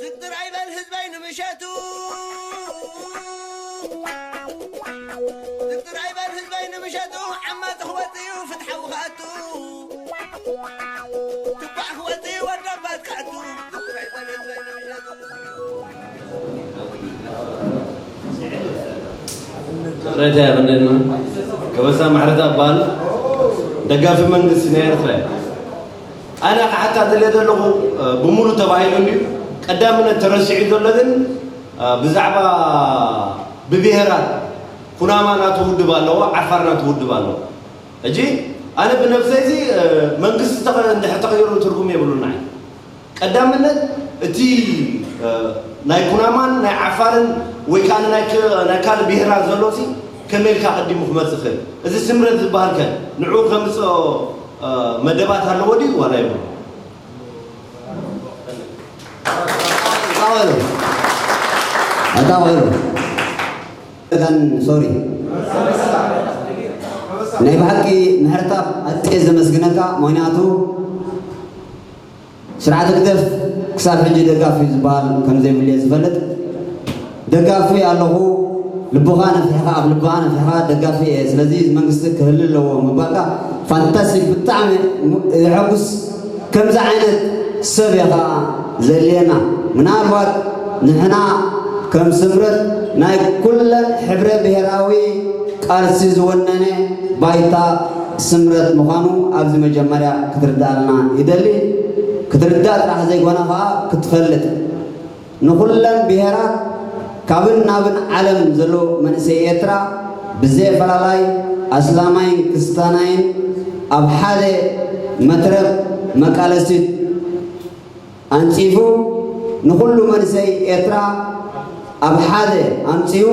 ዝግጥር ኣይበል ህዝበይ ንምሸቱ፣ ዝግጥር ኣይበል ህዝበይ ንምሸቱ፣ ዓማጺ ክወጽእ እዩ ፍትሓዊ ክኣቱ፣ ትኳዕ ክወጽእ እዩ ወዳባት ክኣቱ። ዝግጥር ኣይበል ህዝበይ ንምሸቱ። ይቕሬታ የቐንደልና። ከበሳ ማሕረታ እባል፣ ደጋፊ መንግስቲ ናይ ኤርትራ እየ። ኣነ ክሓታ ዝደልየ ዘለኹ፣ እ፣ ብሙሉ ተባሂሉ እንድዩ። ቀዳምነት ተረሲዑ ዘሎ ግን፣ እ፣ ብዛዕባ ብብሄራት፣ ኩናማ ናቱ ውድብ ኣለዎ፣ ዓፋር ናቱ ውድብ ኣለዎ። ሕጂ ኣነ ብነብሰይ እዚ፣ እ፣ መንግስቲ ተኸ-፣ እንድሕር ተቐይሩ ትርጉም የብሉን ንዓይ። ቀዳምነት እቲ፣ እ፣ ናይ ኩናማን ናይ ዓፋርን ወይ ከኣ ናይ ክ-፣ ናይ ካልእ ብሄራት ዘሎ ሲ ከመይ ኢልካ ቀዲሙ ክመጽእ ይኽእል? እዚ ስምረት ዝበሃል ከ ንዕኡ ከምጽኦ፣ እ፣ መደባት ኣለዎ ድዩ ዋላ የብሉ? ኣታ በሉ። ኣታ በሉ። እተን፣ ሶሪ። ናይ ብሓቂ ምሕረታ ኣዝየ ዘመስግነካ፣ ምኽንያቱ ስርዓት ህግደፍ ክሳብ ሕጂ ደጋፊ ዝበሃል ከም ዘይብሉ እየ ዝፈልጥ። ደጋፊ ኣለኹ፣ ልብኻ ነፊሕኻ፣ ኣብ ልብኻ ነፊሕኻ ደጋፊ እየ፣ ስለዚ እዚ መንግስቲ ክህሉ ኣለዎ ምባልካ ፋንታስቲክ፣ ብጣዕሚ ሙ-፣ የሐጉስ። ከምዚ ዓይነት ሰብ እየ ኸዓ ዘድልየና። ምናልባት ንሕና ከም ስምረት ናይ ኩለን ሕብረ ብሄራዊ ቃልሲ ዝወነነ ባይታ ስምረት ምዃኑ ኣብዚ መጀመርያ ክትርዳእልና ይደሊ። ክትርዳእ ጥራሕ ዘይኮነ ኸዓ ክትፈልጥ። ንኹለን ብሄራት ካብን ናብን ዓለም ዘሎ መንእሰይ ኤርትራ ብዘየፈላላይ ኣስላማይን ክስታናይን ኣብ ሓደ መትረብ መቃለሲት ኣንጺፉ ንኹሉ መንእሰይ ኤርትራ ኣብ ሓደ ኣምጺኡ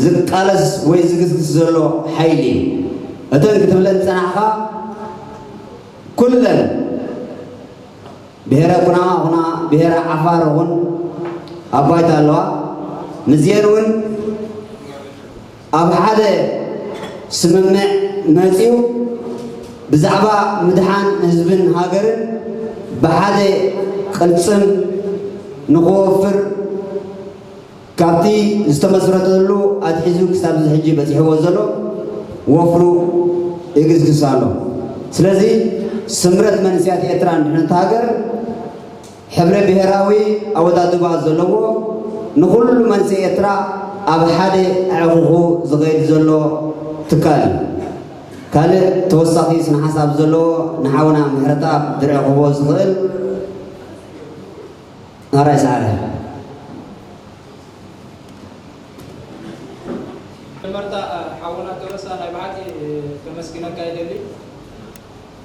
ዝቃለስ ወይ ዝግስግስ ዘሎ ሓይሊ እዩ። እተን ክትብለን ዝጸናሕኻ ኩለን ብሄረ ኩናማ ኹና ብሄረ ዓፋር ኹን ኣብ ባይታ ኣለዋ። ምስዚአን እውን ኣብ ሓደ ስምምዕ መጺኡ ብዛዕባ ምድሓን ህዝብን ሃገርን ብሓደ ቅልጽም ንኽወፍር ካብቲ ዝተመስረተሉ ኣትሒዙ ክሳብ እዚ ሕጂ በጺሕዎ ዘሎ ወፍሩ ይግስግስ ኣሎ። ስለዚ ስምረት መንእሰያት ኤርትራ ንድሕነት ሃገር ሕብረ ብሄራዊ ኣወዳድባ ዘለዎ ንኹሉ መንእሰይ ኤርትራ ኣብ ሓደ ኣዕኹኹ ዝኸይድ ዘሎ ትካል እዩ። ካልእ ተወሳኺ ስነ ሓሳብ ዘለዎ ንሓውና ምሕረተኣብ ድርዒ ክህቦ ዝኽእል ናራይ ሰዓረ። መጀመርታ ሓውና ተረሳ ናይ ብሓቂ ከመስግነካ ይደሊ።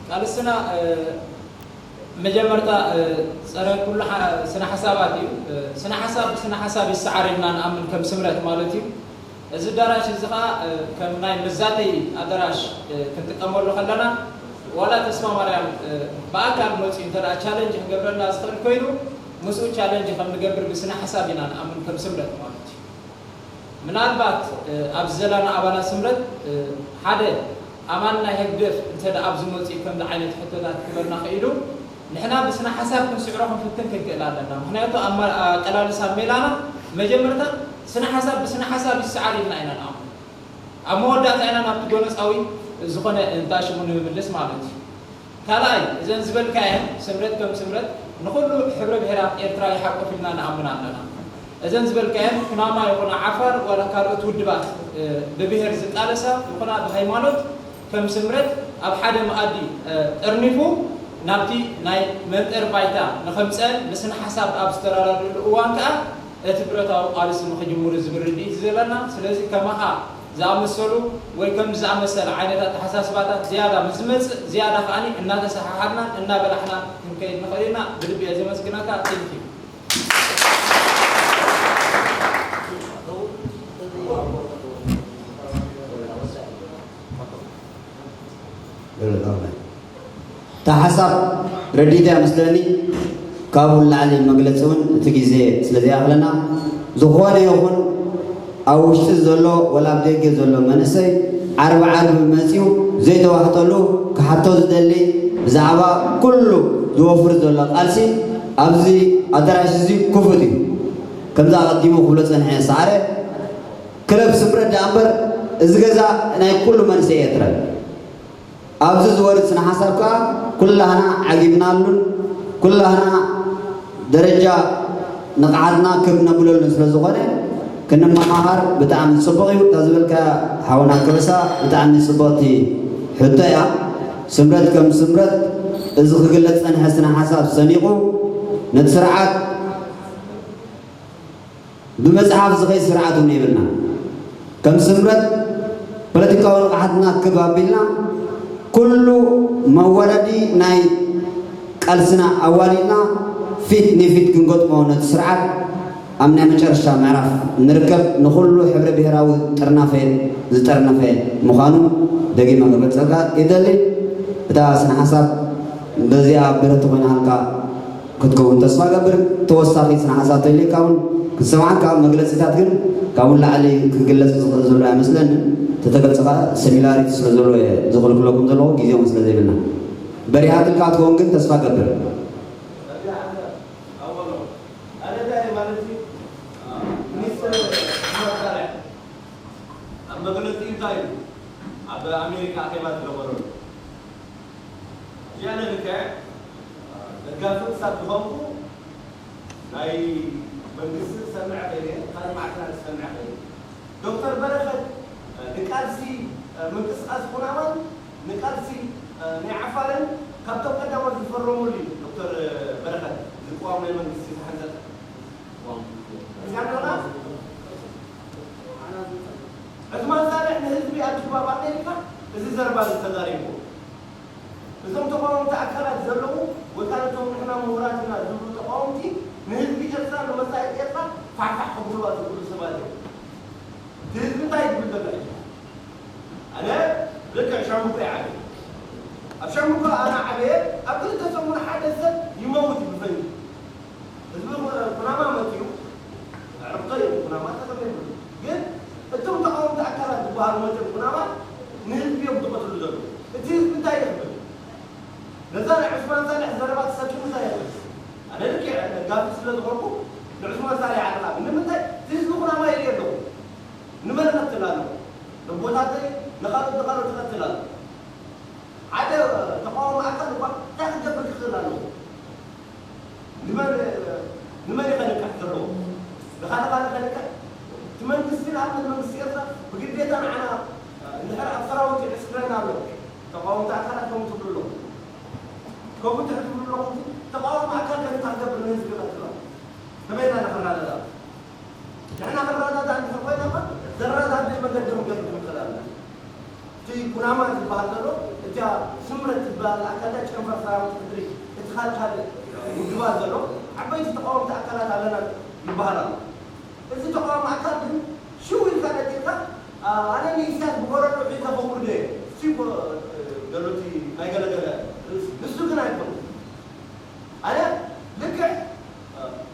ቃልስና መጀመርታ ጸረ ኩሉ ስነ ሓሳባት እዩ። ስነ ሓሳብ ብስነ ሓሳብ ይሰዓር ኢልና ንኣምን ከም ስምረት ማለት እዩ። እዚ ኣዳራሽ እዚ ኸዓ ከም ናይ መዛተይ ኣዳራሽ ክንጥቀመሉ ከለና ዋላ ተስፋ ማርያም ብኣካል መፂኡ እንተ ቻለንጅ ክገብረና ዝኽእል ኮይኑ ምስኡ ቻለንጅ ከም ንገብር ብስነ ሓሳብ ኢና ንኣምን ከም ስምረት ማለት እዩ። ምናልባት ኣብዚ ዘለና ኣባላት ስምረት ሓደ ኣማን ናይ ህግደፍ እንተ ኣብዚ መፂኡ ከምዚ ዓይነት ሕቶታት ክበና ክኢሉ ንሕና ብስነ ሓሳብ ክንስዕሮ ክንፍትን ክንክእል ኣለና። ምክንያቱ ኣቀላልሳ ሜላና መጀመርታ ስነ ሓሳብ ብስነ ሓሳብ ይሰዓር ኢልና ኢና ንኣምኑ። ኣብ መወዳእታ ኢና ናብቲ ጎነፃዊ ዝኾነ እንታሽሙ ንምምልስ ማለት እዩ። ካልኣይ እዘን ዝበልካየን ስምረት ከም ስምረት ንኩሉ ሕብረ ብሄራት ኤርትራ ይሓቁፍ ኢልና ንኣምን ኣለና። እዘን ዝበልካየን ኩናማ ይኹና ዓፋር ዋላ ካልኦት ውድባት ብብሄር ዝቃለሳ ይኹና ብሃይማኖት ከም ስምረት ኣብ ሓደ መኣዲ ጠርኒፉ ናብቲ ናይ መንጠር ባይታ ንኸምፀአን ብስነ ሓሳብ ኣብ ዝተራዳድእሉ እዋን ከዓ እቲ ብረታዊ ቃልሲ ንኽጅምሩ ዝብል ርድኢት ዘለና። ስለዚ ከማኻ ዝኣመሰሉ ወይ ከም ዝኣመሰለ ዓይነት ኣተሓሳስባታት ዝያዳ ምስ ዝመፅእ ዝያዳ ከዓኒ እናተሰሓሓብናን እናበላሕናን ክንከይድ ንኽእል ኢና። ብልቢ እየ ዘመስግነካ። ቴንኪዩ። እታ ሓሳብ ረዲት እያ መስለኒ። ካብኡ ንላዕሊ መግለፂ እውን እቲ ግዜ ስለ ዘይኣኽለና ዝኾነ ይኹን ኣብ ውሽጢ ዘሎ ወላ ኣብ ደገ ዘሎ መንእሰይ ዓርቢ ዓርቢ መፂኡ ዘይተዋሕጠሉ ክሓቶ ዝደሊ ብዛዕባ ኩሉ ዝወፍር ዘሎ ቃልሲ ኣብዚ ኣዳራሽ እዚ ክፉት እዩ። ከምዛ ኣቐዲሙ ክብሎ ጸንሐ ሰዓረ፣ ክለብ ስምረት ደኣ እምበር እዚ ገዛ ናይ ኩሉ መንእሰይ ኤርትራ እዩ። ኣብዚ ዝወርድ ስነ ሓሳብ ከኣ ኩላህና ዓጊብናሉን ኩላህና ደረጃ ንቕሓትና ክብ ነብለሉን ስለ ዝኾነ ክንመሃሃር ብጣዕሚ ጽቡቕ እዩ። እታ ዝበልካ ሓውና ከበሳ ብጣዕሚ ጽቡቕቲ ሕቶ እያ። ስምረት ከም ስምረት እዚ ክግለጽ ጸንሐ ስነ ሓሳብ ሰኒቑ ነቲ ስርዓት ብመጽሓፍ ዝኸይድ ስርዓት እውን የብልና። ከም ስምረት ፖለቲካዊ ንቕሓትና ክብ ኣቢልና ኩሉ መዋዳዲ ናይ ቃልስና ኣዋዲድና ፊት ንፊት ክንገጥሞ ነቲ ስርዓት ኣብ ናይ መጨረሻ ምዕራፍ ንርከብ። ንኹሉ ሕብረ ብሄራዊ ጥርናፈ ዝጠርነፈ ምዃኑ ደጊመ ክገልጸልካ ይደሊ። እታ ስነ ሓሳብ በዚኣ ብረት ኮይና ሃልካ ክትከውን ተስፋ ገብር። ተወሳኺ ስነ ሓሳብ ተልዩካ እውን ክሰማዓካ፣ መግለጺታት ግን ካብኡ ንላዕሊ ክግለጽ ዝኽእል ዘሎ ኣይመስለንን። ተተገልጸ ከኣ ሲሚላሪቲ ስለ ዘሎ እየ ዝኽልክለኩም ዘለኹ፣ ግዜ እውን ስለ ዘይብልና። በሪሃትልካ ክትከውን ግን ተስፋ ገብር። ኣብ መግለጺ እንታይ እዩ ኣብ ኣሜሪካ ኣኼባ ዝገበረሉ? እዚኣነ ልክዕ ደጋፊ ክሳብ ዝኾንኩ ናይ መንግስቲ ክሰምዕ ኸይደ፣ ካልእ ማዕከናት ክሰምዕ ኸይደ። ዶክተር በረኸት ንቃልሲ ምንቅስቃስ ኩናማን ንቃልሲ ናይ ዓፋርን ካብቶም ቀዳሞት ዝፈረሙሉ እዩ። ዶክተር በረኸት ዝቋም ናይ መንግስቲ ዝሓንጸጸ እዚኣ ንረኣ። ዕስማን ሳልሕ ንህዝቢ ኣብ ጅባብ ኣሜሪካ እዚ ዘረባ እዚ ተዛሪቡ። እዞም ተቃወምቲ ኣካላት ዘለዉ ወይ ካልእ እቶም ንሕና ምሁራት ኢና ዝብሉ ተቃወምቲ ንህዝቢ ኤርትራ ንመጻኢ ኤርትራ ፋሕፋሕ ከብሉዋ ዝኽእሉ ሰባት እዮም። እቲ ህዝቢ እንታይ ይብል ዘሎ ሕጂ? ኣነ ልክዕ ሻምብቆ እየ ዓብየ። ኣብ ሻምብቆ ኣነ ዓብየ ኣብ ክልተ ሰሙን ሓደ ሰብ ይመውት እዩ ብፈንጂ። ህዝቢ ኩ- ኩናማ መፅዩ ዕርፍቶ እዮም ኩናማ ተኸበ ይብሉ። ግን እቶም ተቃወምቲ ኣካላት ዝበሃሉ መፅኦም ኩናማ ንህዝቢ እዮም ዝቐትሉ ዘለዉ። እቲ ህዝቢ እንታይ ይኽብል? ነዛ ናይ ዑስማን ሳልሕ ዘረባ ተሰኪሙ እንታይ ይኽብል? ኣነ ልክዕ ደጋፊ ስለ ዝኾንኩ ንዑስማን ሳልሕ ይዓልቕ። ንምንታይ እቲ ህዝቢ ኩናማ ይርኢ ኣለኹ። ንመን እቐትል ኣለኹ? ነቦታተይ ንኻልኦት ንኻልኦት እቐትል ኣለኹ። ሓደ ተቃዋሚ ኣካል እኳ እንታይ ክገብር ክኽእል ኣለዎ? ንመን ንመን እዩ ከንቅሕ ዘለዎ? ንኻልእ ካልእ ከንቅሕ? እቲ መንግስቲ ንኣብነት መንግስቲ ኤርትራ ብግዴታ ንዓና እንድሕር ኣብ ሰራዊት ይዕስክረና ኣሎ። ተቃወምቲ ኣካላት ከምኡ ትብሉ ኣለኹም። ከምኡ እንድሕር ትብሉ ኣለኹም፣ ተቃዋሚ ኣካል ከ እንታይ ክገብር ንህዝቢ ይቐትል ኣሎ? ከመይ ኢልና ንኽረዳዳእ? ንሕና ክንረዳዳእ እንድሕር ኮይና እኳ ዘረዳድእ መገዲ ክንገብር ንኽእል ኣለና። እቲ ኩናማ ዝበሃል ዘሎ፣ እታ ስምረት ዝበሃል ኣካል ጨንፈር ሰራዊት ሕድሪ፣ እቲ ካልእ ካልእ ውድባት ዘሎ ዓበይቲ ተቃወምቲ ኣካላት ኣለና ይበሃል ኣሎ። እዚ ተቃዋሚ ኣካል ግን ሽው ኢልካ ነጢርካ፣ ኣ- ኣነ ንኢሳያስ ብጎረሮ ሒዘ ከውርዶ እየ። እሱ እኮ፣ እ፣ ገሎቲ ናይ ገለገለ ርእሲ። ንሱ ግን ኣይኮነን። ኣነ ልክዕ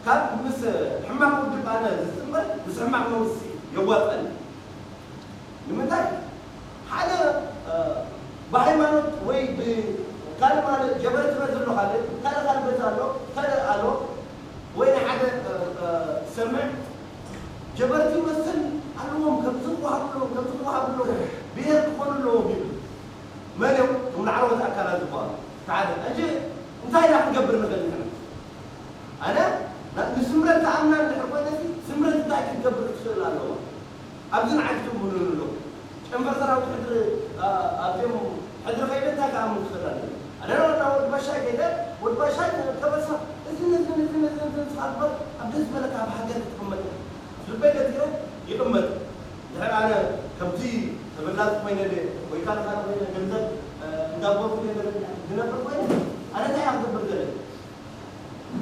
ካብ ምስ ሕማቕ ውድብ ኣነ ዝጽምበር ምስ ሕማቕ መንግስቲ የዋጽኣኒ። ንምንታይ? ሓደ ብሃይማኖት ወይ ብካልእ ማለት ጀበርቲ በዚ ኣሎ፣ ካልእ ካልእ ካልእ በዚ ኣሎ፣ ካልእ ኣሎ ወይ ንሓደ ትሰምዕ ጀበርቲ ይመስል ኣለዎም፣ ከምዚ ክወሃብ ኣለዎም፣ ከምዚ ክወሃብ ኣለዎም፣ ብሄር ክኾኑ ኣለዎም ይብል። መን እዮም? እቶም ላዕለዎት ኣካላት ዝበሃሉ። ሓደ ሕጂ እንታይ ኢና ክንገብር ንኽእል ንሕና? ኣነ ንስምረት ዝኣምና እንድሕር ኮይነሲ ስምረት እንታይ ክትገብር ክትኽእል ኣለዋ? ኣብዚ ንዓይ ክትእምኑኒ ኣለኩም። ጨንፈር ሰራዊት ሕድሪ ኣብዚኦም ሕድሪ ከይደ እንታይ ክኣምን ክኽእል ኣለኒ? ኣነ ናብ ወዲ ባሻይ ከይደ ወዲ ባሻይ ከበሳ እዝን እዝን እዝን እዝን እዝን ስኻ ግበር ኣብ ደስ ዝበለካ ኣብ ሃገር ክትቕመጥ ኢኻ። ልበይ ገቲረ ይቕመጥ። እንድሕር ኣነ ከምቲ ተበላፂ ኮይነ ድየ ወይ ካልእ ካልእ ኮይነ ገንዘብ እንዳበልኩ ድየ ዝነብር ኮይነ ኣነ እንታይ እየ ክገብር ዘለኒ?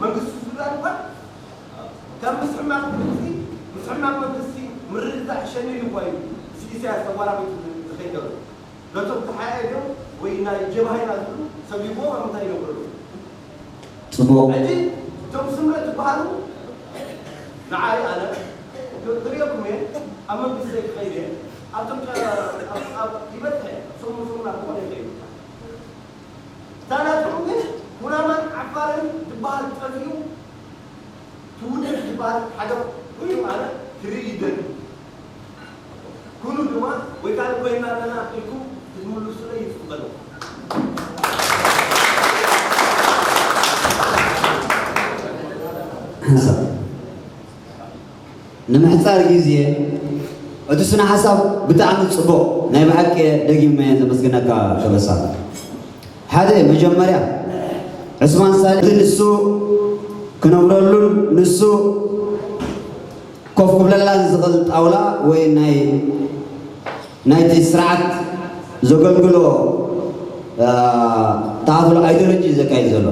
መንግስቲ ሱዳን እኳ ካብ ምስሕማቕ መንግስቲ ምስሕማቕ መንግስቲ ምርድዳእ ሸኒሉ እኳ እዩ ምስ ኢሳያስ ተጓራቢቱ ዝኸይድ ዘሎ። ነቶም ተሓያይዶም ወይ ናይ ጀብሃ ኢና ዝብሉ ሰጊግዎም ኣብ ምንታይ ይነብሩ ኣለዉ? ጽቡቕ። ሕጂ እቶም ስምረት ዝበሃሉ ንዓይ ኣነ ክርእየኩም እየ፣ ኣብ መንግስቲ ክኸይድ እየ፣ ኣብቶም ይበፅሐ ሰሙን ሰሙን ኣብ ዝኾነ ይኸይድ። እታ ናትኩም ግን ኩናማን ዓፋ ኣማራን ዝበሃል ጠፊኡ፣ ትውልድ ዝበሃል ሓደ ኮይኑ ኣነ ክርኢ ይደሊ። ኩሉ ድማ ወይ ካልእ ኮይና ኣለና ኢልኩም ክትምልሱለይ ይጽበ ኣለኹ። ሓንሳብ ንምሕጻር ግዜ፣ እቲ ስነ ሓሳብ ብጣዕሚ ጽቡቕ፣ ናይ ብሓቂ ደጊመ ዘመስግነካ ከበሳ። ሓደ መጀመርያ ዑስማን ሳልሕ ንሱ ክነብረሉን ንሱ ኮፍ ክብለላን ዝኽእል ጣውላ ወይ ናይ ናይቲ ስርዓት ዘገልግሎ ተኣፍሎ ኣይዲዮሎጂ ዘካይድ ዘሎ።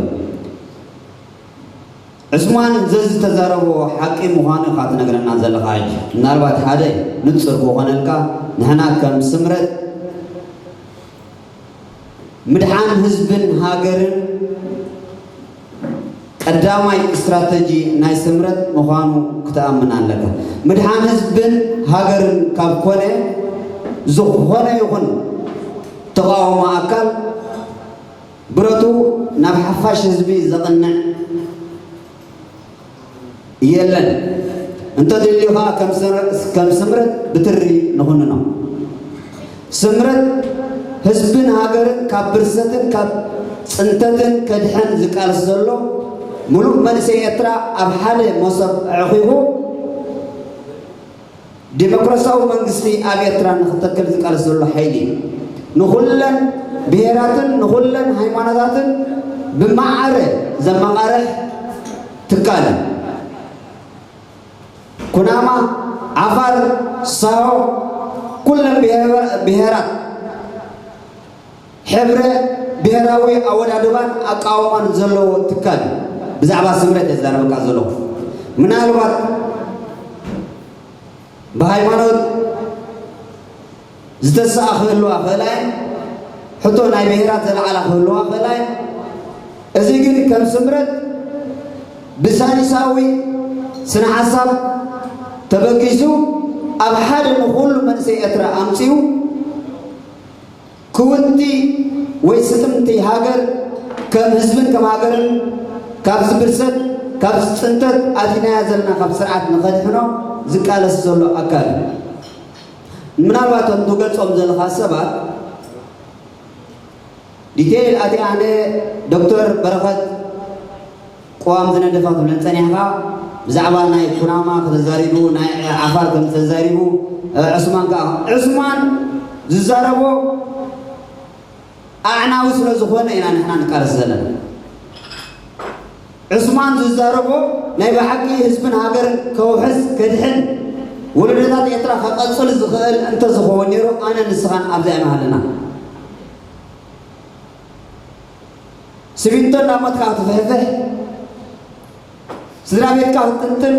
ዕስማን ዘዚ ዝተዛረቦ ሓቂ ምዃኑ ኢኻ ትነግረና ዘለኻ። ሕጂ ምናልባት ሓደ ንጹር ክኾነልካ፣ ንሕና ከም ስምረት ምድሓን ህዝብን ሃገርን ቀዳማይ ስትራተጂ ናይ ስምረት ምዃኑ ክትኣምን ኣለካ። ምድሓን ህዝብን ሃገርን ካብ ኮነ፣ ዝኾነ ይኹን ተቓውሞ ኣካል ብረቱ ናብ ሓፋሽ ህዝቢ ዘቕንዕ የለን። እንተደልዩ ኸኣ ከም ስምረት ብትሪ ንኹንኖ። ስምረት ህዝብን ሃገርን ካብ ብርሰትን ካብ ጽንተትን ከድሕን ዝቃለስ ዘሎ፣ ምሉእ መንእሰይ ኤርትራ ኣብ ሓደ መሶብ ኣዕኺኹ ዲሞክራሲያዊ መንግስቲ ኣብ ኤርትራ ንኽተክል ዝቃለስ ዘሎ ሓይሊ እዩ። ንኹለን ብሄራትን ንኹለን ሃይማኖታትን ብማዕረ ዘመቓርሕ ትካል እዩ። ኩናማ፣ ዓፋር፣ ሳሆ፣ ኩለን ብሄራት ሕብረ ብሄራዊ ኣወዳድባን ኣቃውማን ዘለዎ ትካል እዩ። ብዛዕባ ስምረት እየ ዝዛረበካ ዘለኹ። ምናልባት ብሃይማኖት ዝተሰኣ ክህልዋ ክእላ እየን፣ ሕቶ ናይ ብሄራት ዘለዓላ ክህልዋ ክእላ እየን። እዚ ግን ከም ስምረት ብሳይንሳዊ ስነ ሓሳብ ተበጊሱ ኣብ ሓደ ንኹሉ መንእሰይ ኤርትራ ኣምጺኡ ክውንቲ ወይ ስጥምቲ ሃገር ከም ህዝብን ከም ሃገርን ካብዚ ብርሰት ካብዚ ጽንተት ኣቲናያ ዘለና ካብ ስርዓት ንኸድሕኖ ዝቃለስ ዘሎ ኣካል እዩ። ምናልባት እቶም ትገልጾም ዘለኻ ሰባት ዲቴይል ኣቲ ኣነ ዶክተር በረኸት ቅዋም ዝነደፋ ትብለን ጸኒሕካ ብዛዕባ ናይ ኩናማ ከተዛሪቡ ናይ ዓፋር ከም ተዛሪቡ ዕስማን ከኣ ዕስማን ዝዛረቦ ኣዕናዊ ስለ ዝኾነ ኢና ንሕና ንቃለስ ዘለና። ዕስማን ዝዛረቦ ናይ ብሓቂ ህዝብን ሃገርን ከውሕስ ከድሕን ወለዶታት ኤርትራ ከቐጽል ዝኽእል እንተዝኸውን ነይሩ ኣነ ንስኻን ኣብዚ ኣይምሃለና። ስሚንቶ እናሞትካ ክትፍሕፍሕ፣ ስድራ ቤትካ ክትጥንጥን፣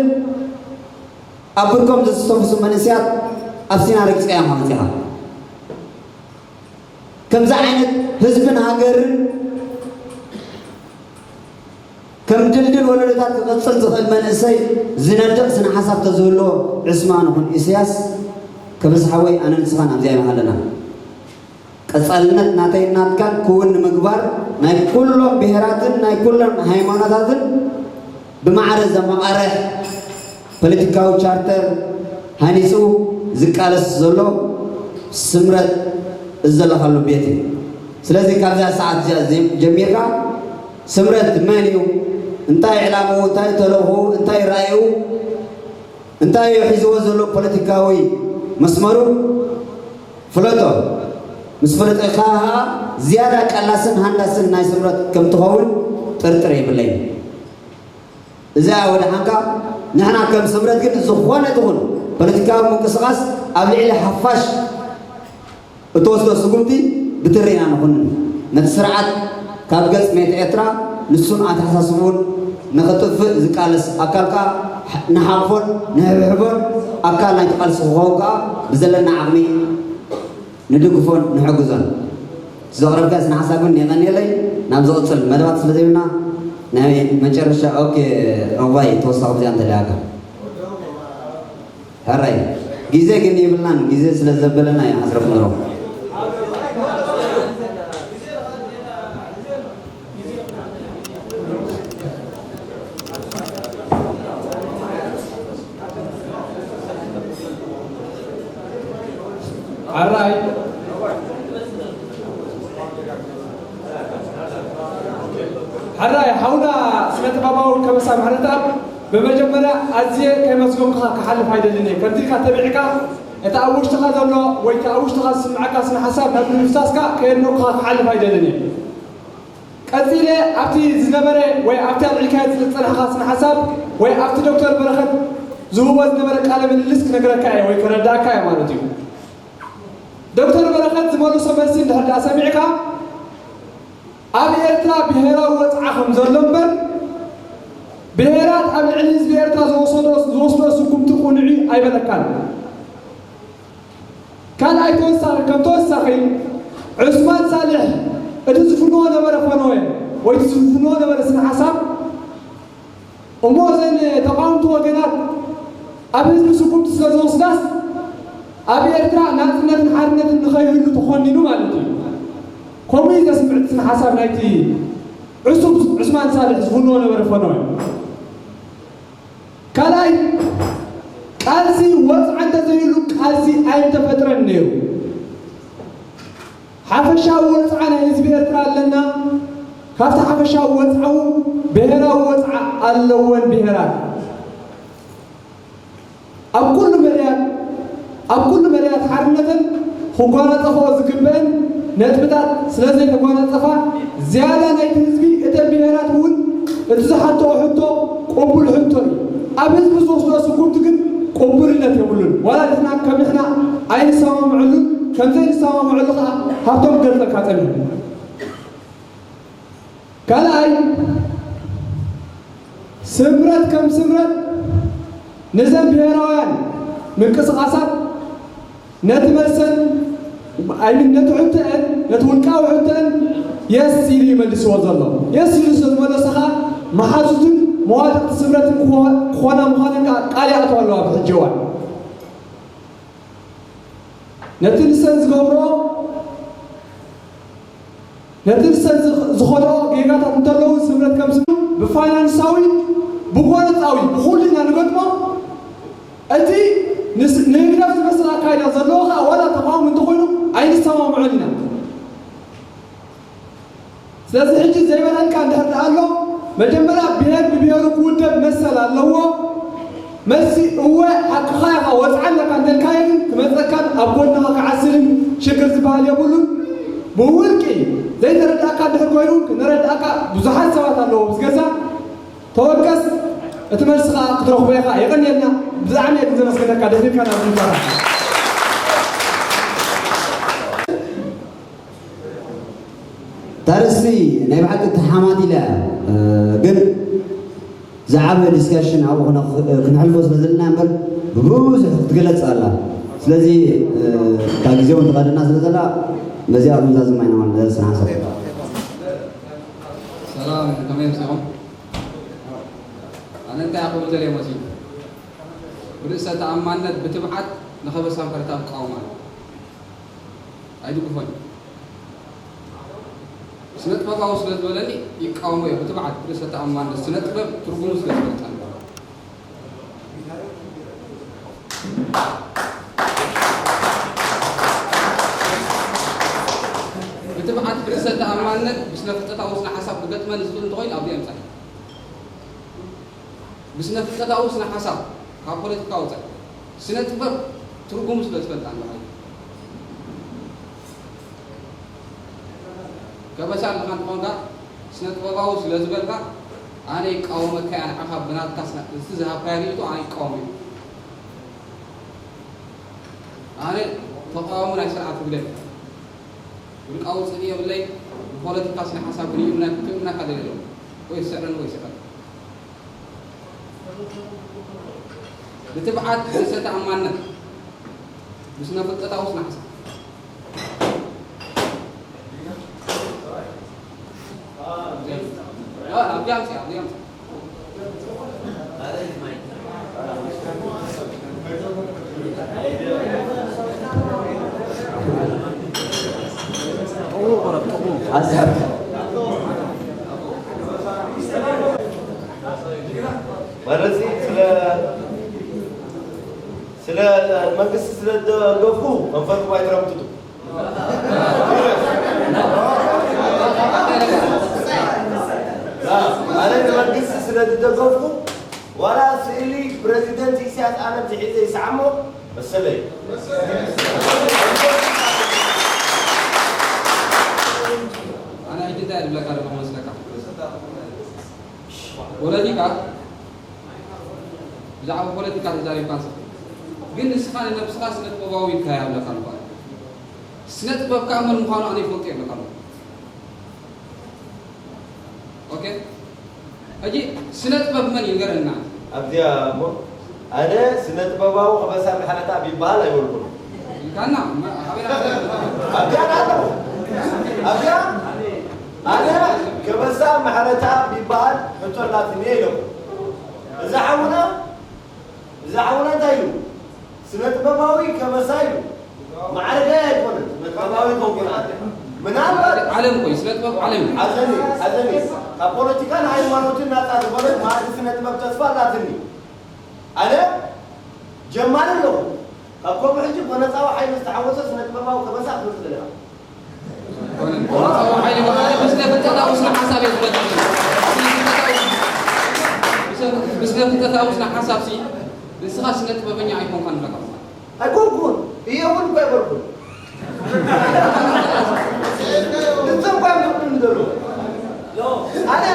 ኣብ ብርኮም ዘስተንፍሱ መንእሰያት ኣብ ሲና ረጊጽካዮም መጺኻ። ከምዚ ዓይነት ህዝብን ሃገርን ከም ድልድል ወለዶታት ክቕጽል ዝኽእል መንእሰይ ዝነድቕ ስነ ሓሳብ ተዝህልዎ ዕስማን ይኹን ኢሳያስ ከበሳ ሓወይ ኣነ ንስኻን ኣብዚ ኣይምሃለና። ቀጻልነት ናተይን ናትካን ክውን ንምግባር ናይ ኩሎም ብሄራትን ናይ ኩሎም ሃይማኖታትን ብማዕረ ዘመቓርሕ ፖለቲካዊ ቻርተር ሃኒጹ ዝቃለስ ዘሎ ስምረት ዘለኻሉ ቤት እዩ። ስለዚ ካብዛ ሰዓት እዚኣ ጀሚርካ ስምረት መን እዩ፣ እንታይ ዕላምኡ፣ እንታይ ተልእኾኡ፣ እንታይ ራእዩ፣ እንታይ እዩ ሒዝዎ ዘሎ ፖለቲካዊ መስመሩ ፍለጦ። ምስ ፈለጥካ ዝያዳ ቀላስን ሃንዳስን ናይ ስምረት ከም ትኸውን ጥርጥር የብለይን። እዚኣ ወደሓንካ ንሕና ከም ስምረት ግን ዝኾነ ትኹን ፖለቲካዊ ምንቅስቓስ ኣብ ልዕሊ ሓፋሽ እትወስዶ ስጉምቲ ብትሪ ኢና ንኹንን። ነቲ ስርዓት ካብ ገጽ መሬት ኤርትራ ንሱን ኣተሓሳስብኡን ንኽጥፍእ ዝቃለስ ኣካል ከኣ ንሓቕፎን ንሕብሕቦን ኣካል ናይቲ ቃልሲ ክኸውን ከኣ ብዘለና ዓቕሚ ንድግፎን ንሕግዞን። ዘቕረብካ ስነ ሓሳብ ግን የቐንየለይ። ናብ ዝቕጽል መደባት ስለ ዘይብልና ናይ መጨረሻ ኦኬ ሮባይ ተወሳኺ ብዚኣ እንተለያካ ሕራይ ግዜ ግን ይብልናን ግዜ ስለ ዘበለና እዩ ሓስረት ንሮ ሕራይ ሓውና ስነ ጥበባዊ ከበሳ ማሕረተኣብ፣ ብመጀመርያ ኣዝየ ከመስገንኩኻ ክሓልፍ ኣይደልን እየ። ከምዚ ኢልካ ተቢዕካ እቲ ኣብ ውሽጥኻ ዘሎ ወይ እቲ ኣብ ውሽጥኻ ዝስምዓካ ስነ ሓሳብ ናብ ምፍሳስካ ከየድነቕኩኻ ክሓልፍ ኣይደልን እየ። ቀጺለ ኣብቲ ዝነበረ ወይ ኣብቲ ኣልዒልካዮ ዝጸናሕካ ስነ ሓሳብ ወይ ኣብቲ ዶክተር በረኸት ዝህቦ ዝነበረ ቃለ ምልልስ ክነግረካ እየ ወይ ከረዳእካ እየ ማለት እዩ። ዶክተር በረኸት ዝመልሶ መልሲ እንድሕር ደኣ ሰሚዕካ፣ ኣብ ኤርትራ ብሄራዊ ወጽዓ ከም ዘሎ እምበር፣ ብሄራት ኣብ ልዕሊ ህዝቢ ኤርትራ ዝወሰዶ-፣ ዝወስዶ ስጉምቲ ቅኑዕ እዩ ኣይበለካን። ካልኣይ ተወሳኺ፣ ከም ተወሳኺ፣ ዑስማን ሳልሕ እቲ ዝፍንዎ ነበረ ፈነወ ወይ እቲ ዝፍንዎ ነበረ ስነ ሓሳብ፣ እሞ እዘን ተቓወምቲ ወገናት ኣብ ህዝቢ ስጉምቲ ስለ ዝወስዳስ ኣብ ኤርትራ ናጽነትን ሓርነትን ንኸይህሉ ተኾኒኑ ማለት እዩ። ከምኡ እዩ ዘስምዕ እቲ ስነ ሓሳብ ናይቲ ዕሱብ ዑስማን ሳልሕ ዝፍንዎ ነበረ ፈነወ። ካልኣይ፣ ቃልሲ ወጽዓ እንተዘይህሉ ቃልሲ ኣይምተፈጥረን ነይሩ። ሓፈሻዊ ወጽዓ ናይ ህዝቢ ኤርትራ ኣለና። ካብቲ ሓፈሻዊ ወጽዓ እውን ብሄራዊ ወጽዓ ኣለወን ብሄራት። ኣብ ኩሉ መዳያት፣ ኣብ ኩሉ መዳያት ሓርነተን ክጓናጸፍኦ ዝግበአን ነጥብታት ስለ ዘይተጓናጸፋ፣ ዝያዳ ናይቲ ህዝቢ፣ እተን ብሄራት እውን እቲ ዝሓትኦ ሕቶ ቅቡል ሕቶ እዩ። ኣብ ህዝቢ ዝወስዶ ስጉምቲ ግን ቅቡልነት የብሉን። ዋላ ንሕና ከም ንሕና ኣይንሰማምዐሉን፣ ከም ዘይንሰማምዐሉ ከኣ ሃብቶም ክገልጸልካ ጸኒሑ። ካልኣይ፣ ስምረት ከም ስምረት ነዘን ብሄራውያን ምንቅስቓሳት ነቲ መልሰን፣ ኣይ ሚን፣ ነቲ ሕቶአን፣ ነቲ ውልቃዊ ሕቶአን የስ ኢሉ ይመልስዎ ዘሎ። የስ ኢሉ ስለ ዝመለሰ ኸኣ መሓዙትን መዋድቕቲ ስምረትን ክኾ-፣ ክኾና ምዃነን ከኣ ቃል ይኣትዋ ኣለዋ ብሕጂ እዋን። ነቲ ንሰን ዝገብርኦ፣ ነቲ ንሰን ዝኽ-፣ ዝኸድኦ ጌጋታት እንተለዉ ስምረት ከም ስም ብፋይናንሳዊ፣ ብጎነጻዊ፣ ብኹሉ ኢና ንገጥሞ። እቲ ንስ-፣ ንህግደፍ ዝመስል ኣካይዳ ዘለዎ ኸኣ ዋላ ተቓውሞ እንተኾይኑ ኣይንሰማምዖን ኢና። ስለዚ ሕጂ ዘይበልዐልካ እንድሕር ደኣ ኣሎ፣ መጀመርያ ብሄር ብብሄሩ ክውደብ መሰል ኣለዎ። መልሲ እወ፣ ሓቅኻ ኢኻ፣ ወጽዓ ኣለካ እንተልካዮ ግን ክመጸካን ኣብ ጎንኻ ክዓስልን ሽግር ዝበሃል የብሉን። ብውልቂ ዘይተረዳእካ እንድሕር ኮይኑ ክነረዳእካ ብዙሓት ሰባት ኣለዉ ኣብዚ ገዛ። ተወቀስ፣ እቲ መልሲ ኸኣ ክትረኽቦ ኢኻ። የቐንየልና፣ ብጣዕሚ እየ ግን ዘመስግነካ፣ ደፊርካ ናብ ዝምባራ። እታ ርእሲ ናይ ብሓቂ ተሓማቲላ እያ፣ እ፣ ግን ዝዓበየ ዲስከሽን ኣብኡ ክነ-፣ ክንሕልፎ ስለ ዘለና እምበር ብብዙሕ ክትግለጽ ኣላ። ስለዚ፣ እ፣ እታ ግዜ እውን ትቐደና ስለ ዘላ በዚኣ ክንዛዝማ ኢና ማለት ነዚ ስነ ሓሳብ። ሰላም፣ ከመይ ኣምሲኹም? ኣነ እንታይ ክብል ደልየ መሲሉ፣ ብርእሰ ተኣማንነት ብትብዓት ንኸበሳ ማሕረተኣብ እቃወም ኣለኹ። ኣይድግፎን። ስነ ጥበባዊ ስለ ዝበለኒ ይቃወሞ እየ ብትብዓት፣ ብርእሰ ተኣማንነት ስነ ጥበብ ትርጉሙ ስለ ዝፈልጥ ኣለኹ። ብትብዓት፣ ብርእሰ ተኣማንነት፣ ብስነ ፍልጠታዊ ስነ ሓሳብ ክገጥመኒ ዝኽእል እንተኾይኑ ኣብዚ የምጻእ። ብስነ ፍልጠታዊ ስነ ሓሳብ ካብ ፖለቲካ ወጻኢ ስነ ጥበብ ትርጉሙ ስለ ዝፈልጥ ኣለኹ። ከበሳ ኣለኻ እንተኾንካ፣ ስነ ጥበባዊ ስለ ዝበልካ፣ ኣነ ይቃወመካ እየ፣ ንዓኻ ብናትካ ስነ-፣ እቲ ዝሃብካዮ ርእይቶ ኣነ ይቃወም እየ። ኣነ ተቃዋሚ ናይ ስርዓት ህግደፍ እየ። ውልቃዊ ጽልኢ የብለይ። ብፖለቲካ ስነ ሓሳብ ግን ይእምና-፣ ክእምነካ ደልየ ኣለኹ። ወይ ዝስዕረኒ ወይ ይስዕረኒ። ብትብዓት፣ ብርእሰ ተኣማንነት፣ ብስነ ፍልጠታዊ ስነ ሓሳብ። ማለት ስለ ስለ መንግስቲ ስለ ዝደገፍኩ መንፈስኩም ኣይትረምጥጡ። ኣነ ንመንግስቲ ስለ ዝደገፍኩ ዋላ ስእሊ ፕረዚደንት ኢሳያስ ኣነ ብዝሒዘ ይስዓሞ መሰለይ። ኣነ ሕጂ እንታይ እየ ዝብለካ ኣለኹ መስለካ? ፖለቲካ፣ ብዛዕባ ፖለቲካ ተዛሪብካ ንስኻ። ግን ንስኻ ንነብስኻ ስነ ጥበባዊ ኢልካያ ኣለካ ኣለኹ። ስነ ጥበብ ከኣ መን ምዃኑ ኣነ ይፈልጦ እየ ኣለካ ኣለኹ። ኦኬ? ሕጂ ስነ ጥበብ መን እዩ ንገረና። ኣብዚኣ እሞ ኣነ ስነ ጥበባዊ ከበሳ ምሕረተኣብ ይበሃል ኣይበልኩን። ኢልካና፣ ኣበይ ናት? ኣብዚኣ ኣለኹ። ኣብዚኣ ኣነ ከበሳ ምሕረተኣብ ይበሃል ሕቶ ኣላትኒ ኢለኩም። እዛ ሓውና፣ እዛ ሓውና እንታይ ኢሉ? ስነ ጥበባዊ ከበሳ ኢሉ። ማዕረገ ኣይኮነን፣ ስነ ጥበባዊ ኮንኩን ኣለ። ምናልባት ዓለም እኮ እዩ፣ ስነ ጥበብ ዓለም እዩ። ሓዘኒ፣ ሓዘኒ። ካብ ፖለቲካን ሃይማኖትን ናፃ ዝኾነት መኣዲ ስነ ጥበብ ተስፋ ኣላትኒ። ኣነ ጀማሪ ኣለኹ። ካብ ከምኡ ሕጂ ጎነፃዊ ሓይሊ ዝተሓወሶ ስነ ጥበባዊ ከበሳ ክትመፅእ ደሊኻ። ጎነፃዊ ሓይሊ ማለት ብስነ ፍልጠታዊ ስነ ሓሳብ እየ ዝፈልጥ። ብስነ ፍልጠታዊ ስነ ሓሳብ ሲ ንስኻ ስነ ጥበበኛ ኣይኮንካን ኣለካ። ኣይኮንኩን እየ እውን እኮ ኣይበልኩን። ንሶም እኳ እዮም ዝብሉኒ ዘለዉ። ኣነ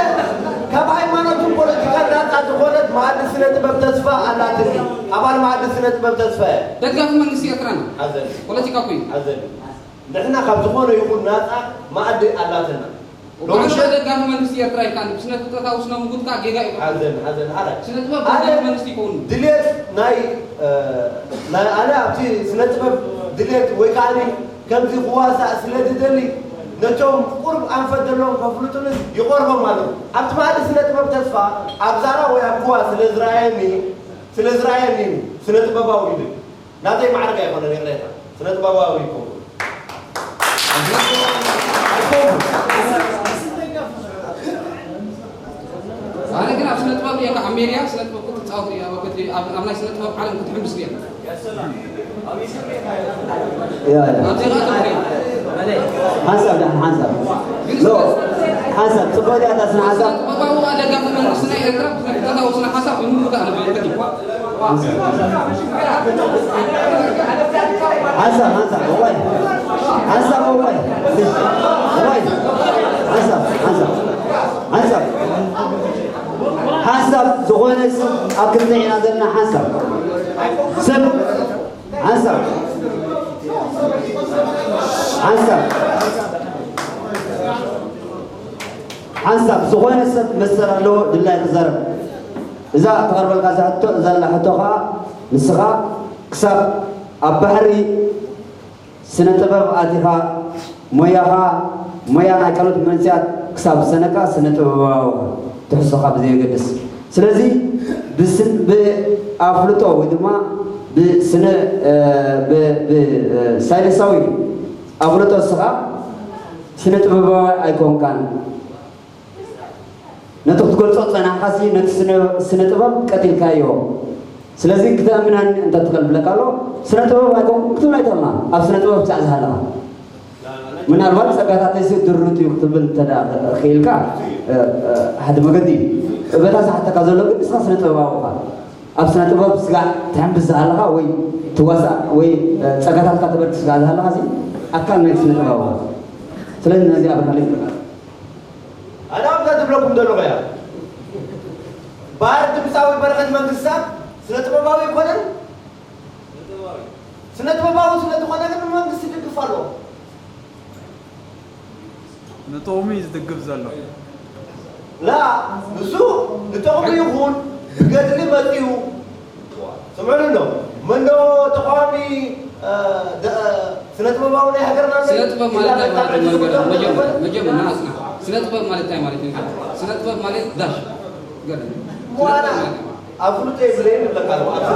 ካብ ሃይማኖትን ፖለቲካን ናፃ ዝኾነት መኣዲ ስነ ጥበብ ተስፋ ኣላትኒ። ኣባል መኣዲ ስነ ጥበብ ተስፋ እየ። ደጋፊ መንግስቲ ኤርትራ ነው። ሓዘን ፖለቲካ እኮ እዩ። ሓዘን ንሕና ካብ ዝኾነ ይኹን ናፃ መኣዲ ኣላትና። ሎሚ ውቃዕካ ደጋፊ መንግስቲ ኤርትራ ኢልካ ብስነ ፍጥረታዊ ስነ ምጉት ከኣ ጌጋ እዩ። ሓዘን ሓዘን ሓራይ። ስነ ጥበብ ኣነ ደጋፊ መንግስቲ ይኸውን። ድሌት ናይ ናይ ኣነ ኣብቲ ስነ ጥበብ ድሌት ወይ ከዓ ከምዚ ክዋሳእ ስለ ዝደሊ ነቶም ቁሩብ ኣንፈት ዘለዎም ከፍልጡኒ ይቐርቦም ኣለዉ። ኣብቲ መኣዲ ስነ ጥበብ ተስፋ ኣብ ዛራ ወይ ኣብ ክዋ ስለ ዝረኣየኒ ስለ ዝረኣየኒ ስነ ጥበባዊ ኢሉ ናተይ ማዕረግ ኣይኮነን ይቕሬታ ስነ ጥበባዊ ይኮንኩ ኣነ ግን ኣብ ስነ ጥበብ እየ ካብ ሜድያ ስነ ጥበብ ክትፃወት እየ ኣብ ክትሪ ኣብ ኣብ ናይ ስነ ጥበብ ዓለም ክትሕምብስ እየ ያ ያ ሓንሳብ ዳ ሓንሳብ ሎ ሓንሳብ ጽቡቅ ዲያ እታ ስነ ሓንሳብ ጥበባዊ ደጋፊ መንግስትና ኤርትራ ብስነ ጥበባዊ ስነ ሓሳብ ይምልካ ኣለበት ሓንሳብ ሓንሳብ እዋይ ሓንሳብ እዋይ እዋይ ሓንሳብ ሓንሳብ ሓንሳብ ሓንሳብ ዝኾነ ስም ኣብ ክንደይ ኢና ዘለና ሓንሳብ ስም ሓንሳብ ሓንሳብ ሓንሳብ ዝኾነ ሰብ መሰል ኣለዎ ድላይ ክዛረብ እዛ ትቐርበልካ እዛ ሕቶ እዛ ላ ሕቶ ከዓ ንስኻ ክሳብ ኣብ ባሕሪ ስነ ጥበብ ኣቲኻ ሞያኻ ሞያ ናይ ካልኦት መንእሰያት ክሳብ ዝሰነካ ስነ ጥበባዊ ትሕዝቶኻ ብዘየገድስ ስለዚ ብኣፍልጦ ወይ ድማ ብሳይንሳዊ ኣፍልጦ እስኻ ስነ ጥበባዊ ኣይኮንካን ነቲ ክትገልጾ ዝጸናሕካሲ ነቲ ስነ ጥበብ ቀቲልካዮ ስለዚ ክተእምነኒ እንተ ትኽእል ብለካ ኣሎ ስነ ጥበብ ኣይኮንኩን ክትብል ኣይትኽእልና ኣብ ስነ ጥበብ ክሳዕ ዝሃለኻ ምናልባት ጸጋታተይሲ ድሩት እዩ ክትብል እንተ ክኢልካ ሓደ መገዲ እዩ በታ ዝሓተካ ዘሎ ግን ንስኻ ስነ ጥበባዊ ኢኻ ኣብ ስነ ጥበብ ስጋዕ ትሕምብስ ዝሃለኻ ወይ ትዋሳእ ወይ ጸጋታትካ ተበርክት ስጋዕ ዝሃለኻ ኣካል ናይ ስነ ጥበባዊ ኢኻ ስለዚ ነዚኣ ብርሃለይ ትብለካ ኣነ ኣብዛ ዝብለኩም ዘለኹ እያ ባህር ድምፃዊ በረኸት መንግስታት ስነ ጥበባዊ ኣይኮነን ስነ ጥበባዊ ስለ ዝኾነ ግን ንመንግስቲ ይድግፍ ኣሎ ንጥቕሙ እዩ ዝድግፍ ዘሎ ላ ንሱ ንጥቕሙ ይኹን ብገድሊ መፂኡ ስምዑኒ ዶ መንዶ ተቃዋሚ ስነ ጥበባዊ ናይ ሃገርና ስነ ጥበብ ማለት እንታይ ማለት እዩ? መጀመርያ መጀመርያ ንዓስና ስነ ጥበብ ማለት እንታይ ማለት እዩ? ስነ ጥበብ ማለት ዳሽ ገለ ዋና ኣፍልጦ የብለይን ይብለካ ኣለኹ ኣብ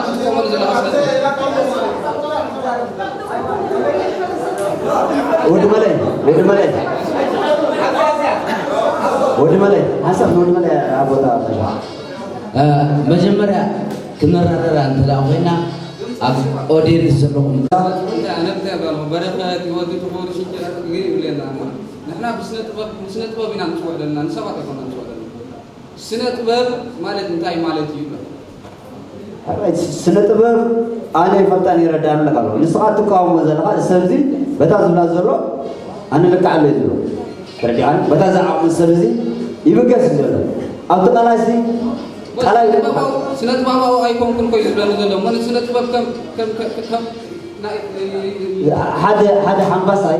ስነ ጥበብ ወዲ መለይ ወዲ መለይ ወዲ መለይ ሓንሳብ ንወዲ መለይ ኣብ ቦታ መጀመርያ ክነራረዳ እንተደኣ ኮይና ኣብ ኦዲየንስ ዘለኹም እንታይ ኣነብታ ይባልኹ በረኸት ህይወት ትኾኑ ሽንጭ ግን ይብለና እሞ ንሕና ብስነ ጥበብ ንስነ ጥበብ ኢና ንፅውዕ ዘለና ንሰባት ኣይኮና ንፅውዕ ዘለና። ስነ ጥበብ ማለት እንታይ ማለት እዩ ይብለኹ። ስነ ጥበብ ኣነ ይፈልጣን ይረዳን ኣለካ ኣሎ ንስኻ ትቃወሞ ዘለኻ ሰብዚ በታ ዝብላ ዘሎ ኣነ ልክዕ ኣሎ እዩ ዝብሎ ተረዲኣን በታ ዝዓቕሙ ሰብዚ ይብገስ እዩ ዘሎ ኣብቲ ቃላሲ ቃላይ ስነ ጥበባዊ ኣይኮንኩን ኮዩ ዝብለኒ ዘሎ እሞ ንስነ ጥበብ ከም ከም ከም ከም ናይ ሓደ ሓደ ሓንባሳይ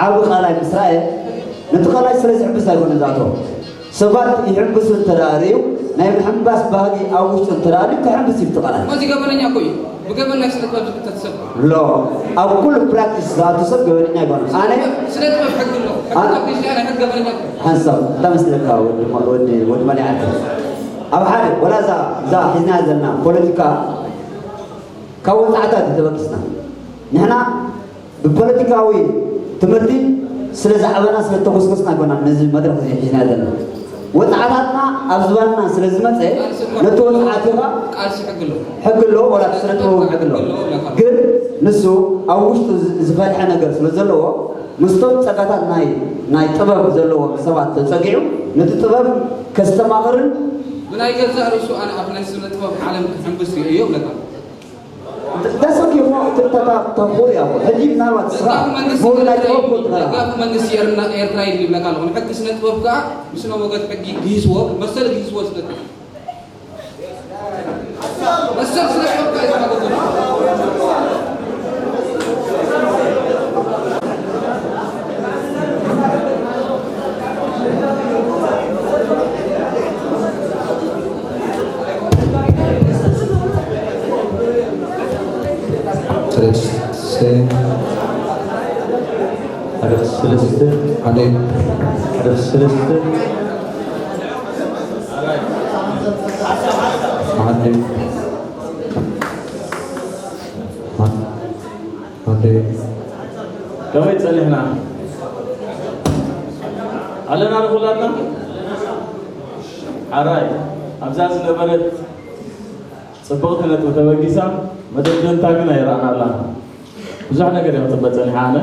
ዓቢ ቃላይ ምስ ረኣየ ነቲ ቃላይ ስለ ዝሕብስ ኣይኮነ ዝኣተዎ ሰባት ይሕንብሱ እንተደኣ ርእዩ ናይ ምሕንባስ ባህጊ ኣብ ውሽጡ እንተደኣ ርእዩ ክሕንብስ እዩ እቲ ቃላይ እዚ ገበነኛ እኮ እዩ። ብገበን ናይ ስነ ጥበብ ዝፍተት ሰብ ሎ ኣብ ኩሉ ፕራክቲስ ዝኣቱ ሰብ ገበነኛ ኣይኮነ ኣነ ስነ ጥበብ ሕጊ ኣሎ። ሕጊ ናይ ሕጊ ገበነኛ እኮ እዩ። ሓንሳብ እንታይ መስለካ ወዲ ወዲ ወዲ መሊዓት ኣብ ሓደ ወላ እዛ እዛ ሒዝና ዘለና ፖለቲካ ካብ ወፃዕታት እዩ ተበጊስና ንሕና ብፖለቲካዊ ትምህርቲ ስለ ዝዓበና ስለ ተጎስጎስና ይኮና ነዚ መድረክ እዚ ሒዝና ዘለና ወፃዕታትና ኣብ ዝባንና ስለ ዝመፀ ነቲ ወፃዕትኻ ቃልሲ ሕግሎ ሕግሎ ወላ ስነ ጥበቡ ሕግሎ ግን ንሱ ኣብ ውሽጡ ዝፈልሐ ነገር ስለ ዘለዎ ምስቶም ፀጋታት ናይ ናይ ጥበብ ዘለዎም ሰባት ተፀጊዑ ነቲ ጥበብ ከስተማቕርን ብናይ ገዛእ ርእሱ ኣነ ኣብ ናይ ስነ ጥበብ ዓለም ክሕንብስ እየ እዮ ብለካ That's okay. Mo tentata takuya. Hadi na wa sa. Mo na ko ko ta. ደጋፊ መንግስቲ ኤርና- ኤርትራ እዩ ይብለካ ኣለኹ። ንሕጊ ስነ ጥበብ ከዓ ብስነ ወገት ሕጊ ግሂስዎ መሰል ግሂስዎ ስነ ጥበብ መሰል ስነ ጥበብ ከዓ ይዝሓጎ ሰለስተ ሓደ ሰለስተ ሓደ ሓደ ሰለስተ ሓደ ሓደ ከመይ ጸኒሕና ኣለና ንኹላትና ሓራይ ኣብዛ ዝነበረት ጽብቕቲ ነጥቢ ተበጊሳ መደምደምታ ግን ኣይረኣናላን ብዙሕ ነገር እየ ክጽበ ጸኒሐ ኣነ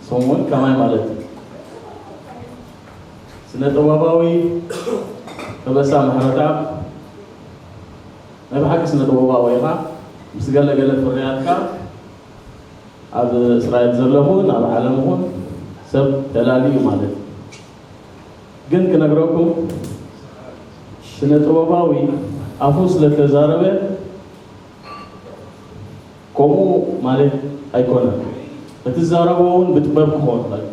ሶም እውን ከማይ ማለት ስነ ጥበባዊ ከበሳ ምሕረተኣብ ናይ ብሓቂ ስነ ጥበባዊ ኢኻ ምስ ገለ ገለ ፍርያትካ ኣብ እስራኤል ዘለኹን ኣብ ዓለም ኹን ሰብ ተላልዩ ማለት እዩ ግን ክነግረኩም ስነ ጥበባዊ ኣፉ ስለ ተዛረበ ከምኡ ማለት ኣይኮነን እቲ ዝዛረቦ እውን ብጥበብ ክኸውን ይኽእል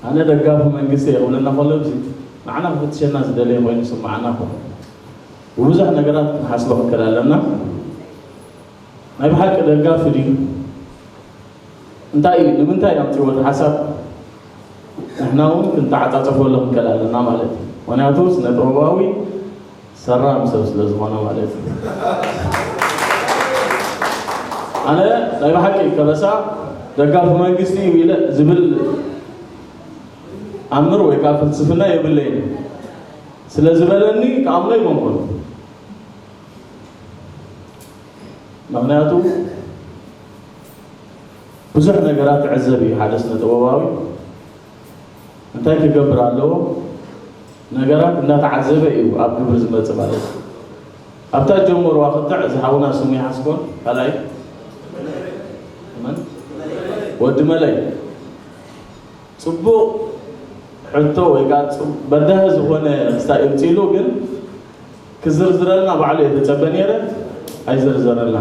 ኣነ ደጋፊ መንግስቲ እየ ክብለና ከሎ እዚ ንዓና ክፍትሸና ዝደለየ ኮይኑ ይስምዓና እኮ ብብዙሕ ነገራት ክንሓስቦ ክንክእል ኣለና ናይ ብሓቂ ደጋፊ ድዩ እንታይ እዩ ንምንታይ ኣምፅዎ እቲ ሓሳብ ንሕና እውን ክንተዓፃፀፈሉ ክንክእል ኣለና ማለት እዩ ምክንያቱ ስነ ጥበባዊ ሰራም ሰብ ስለ ዝኾነ ማለት እዩ ኣነ ናይ ብሓቂ ከበሳ ደጋፊ መንግስቲ እዩ ኢለ ዝብል ኣምር ወይ ከዓ ፍልስፍና የብለይን ስለ ዝበለኒ ክኣምኖ ይኮንኩን ምክንያቱ ብዙሕ ነገራት ትዕዘብ እዩ ሓደ ስነ ጥበባዊ እንታይ ክገብር ኣለዎ ነገራት እንዳተዓዘበ እዩ ኣብ ግብሪ ዝመፅእ ማለት እዩ ኣብታ ጀመርዋ ክትዕ ዝሓውና ስሙ ይሓስቦን ካልኣይ መን ወዲ መለይ ፅቡቕ ሕቶ ወይ ከዓ በዳሂ ዝኾነ ክስታይ እምፅእሉ ግን ክዝርዝረልና ባዕሉ እየ ዝፀበ ነይረ ኣይዘርዘረልና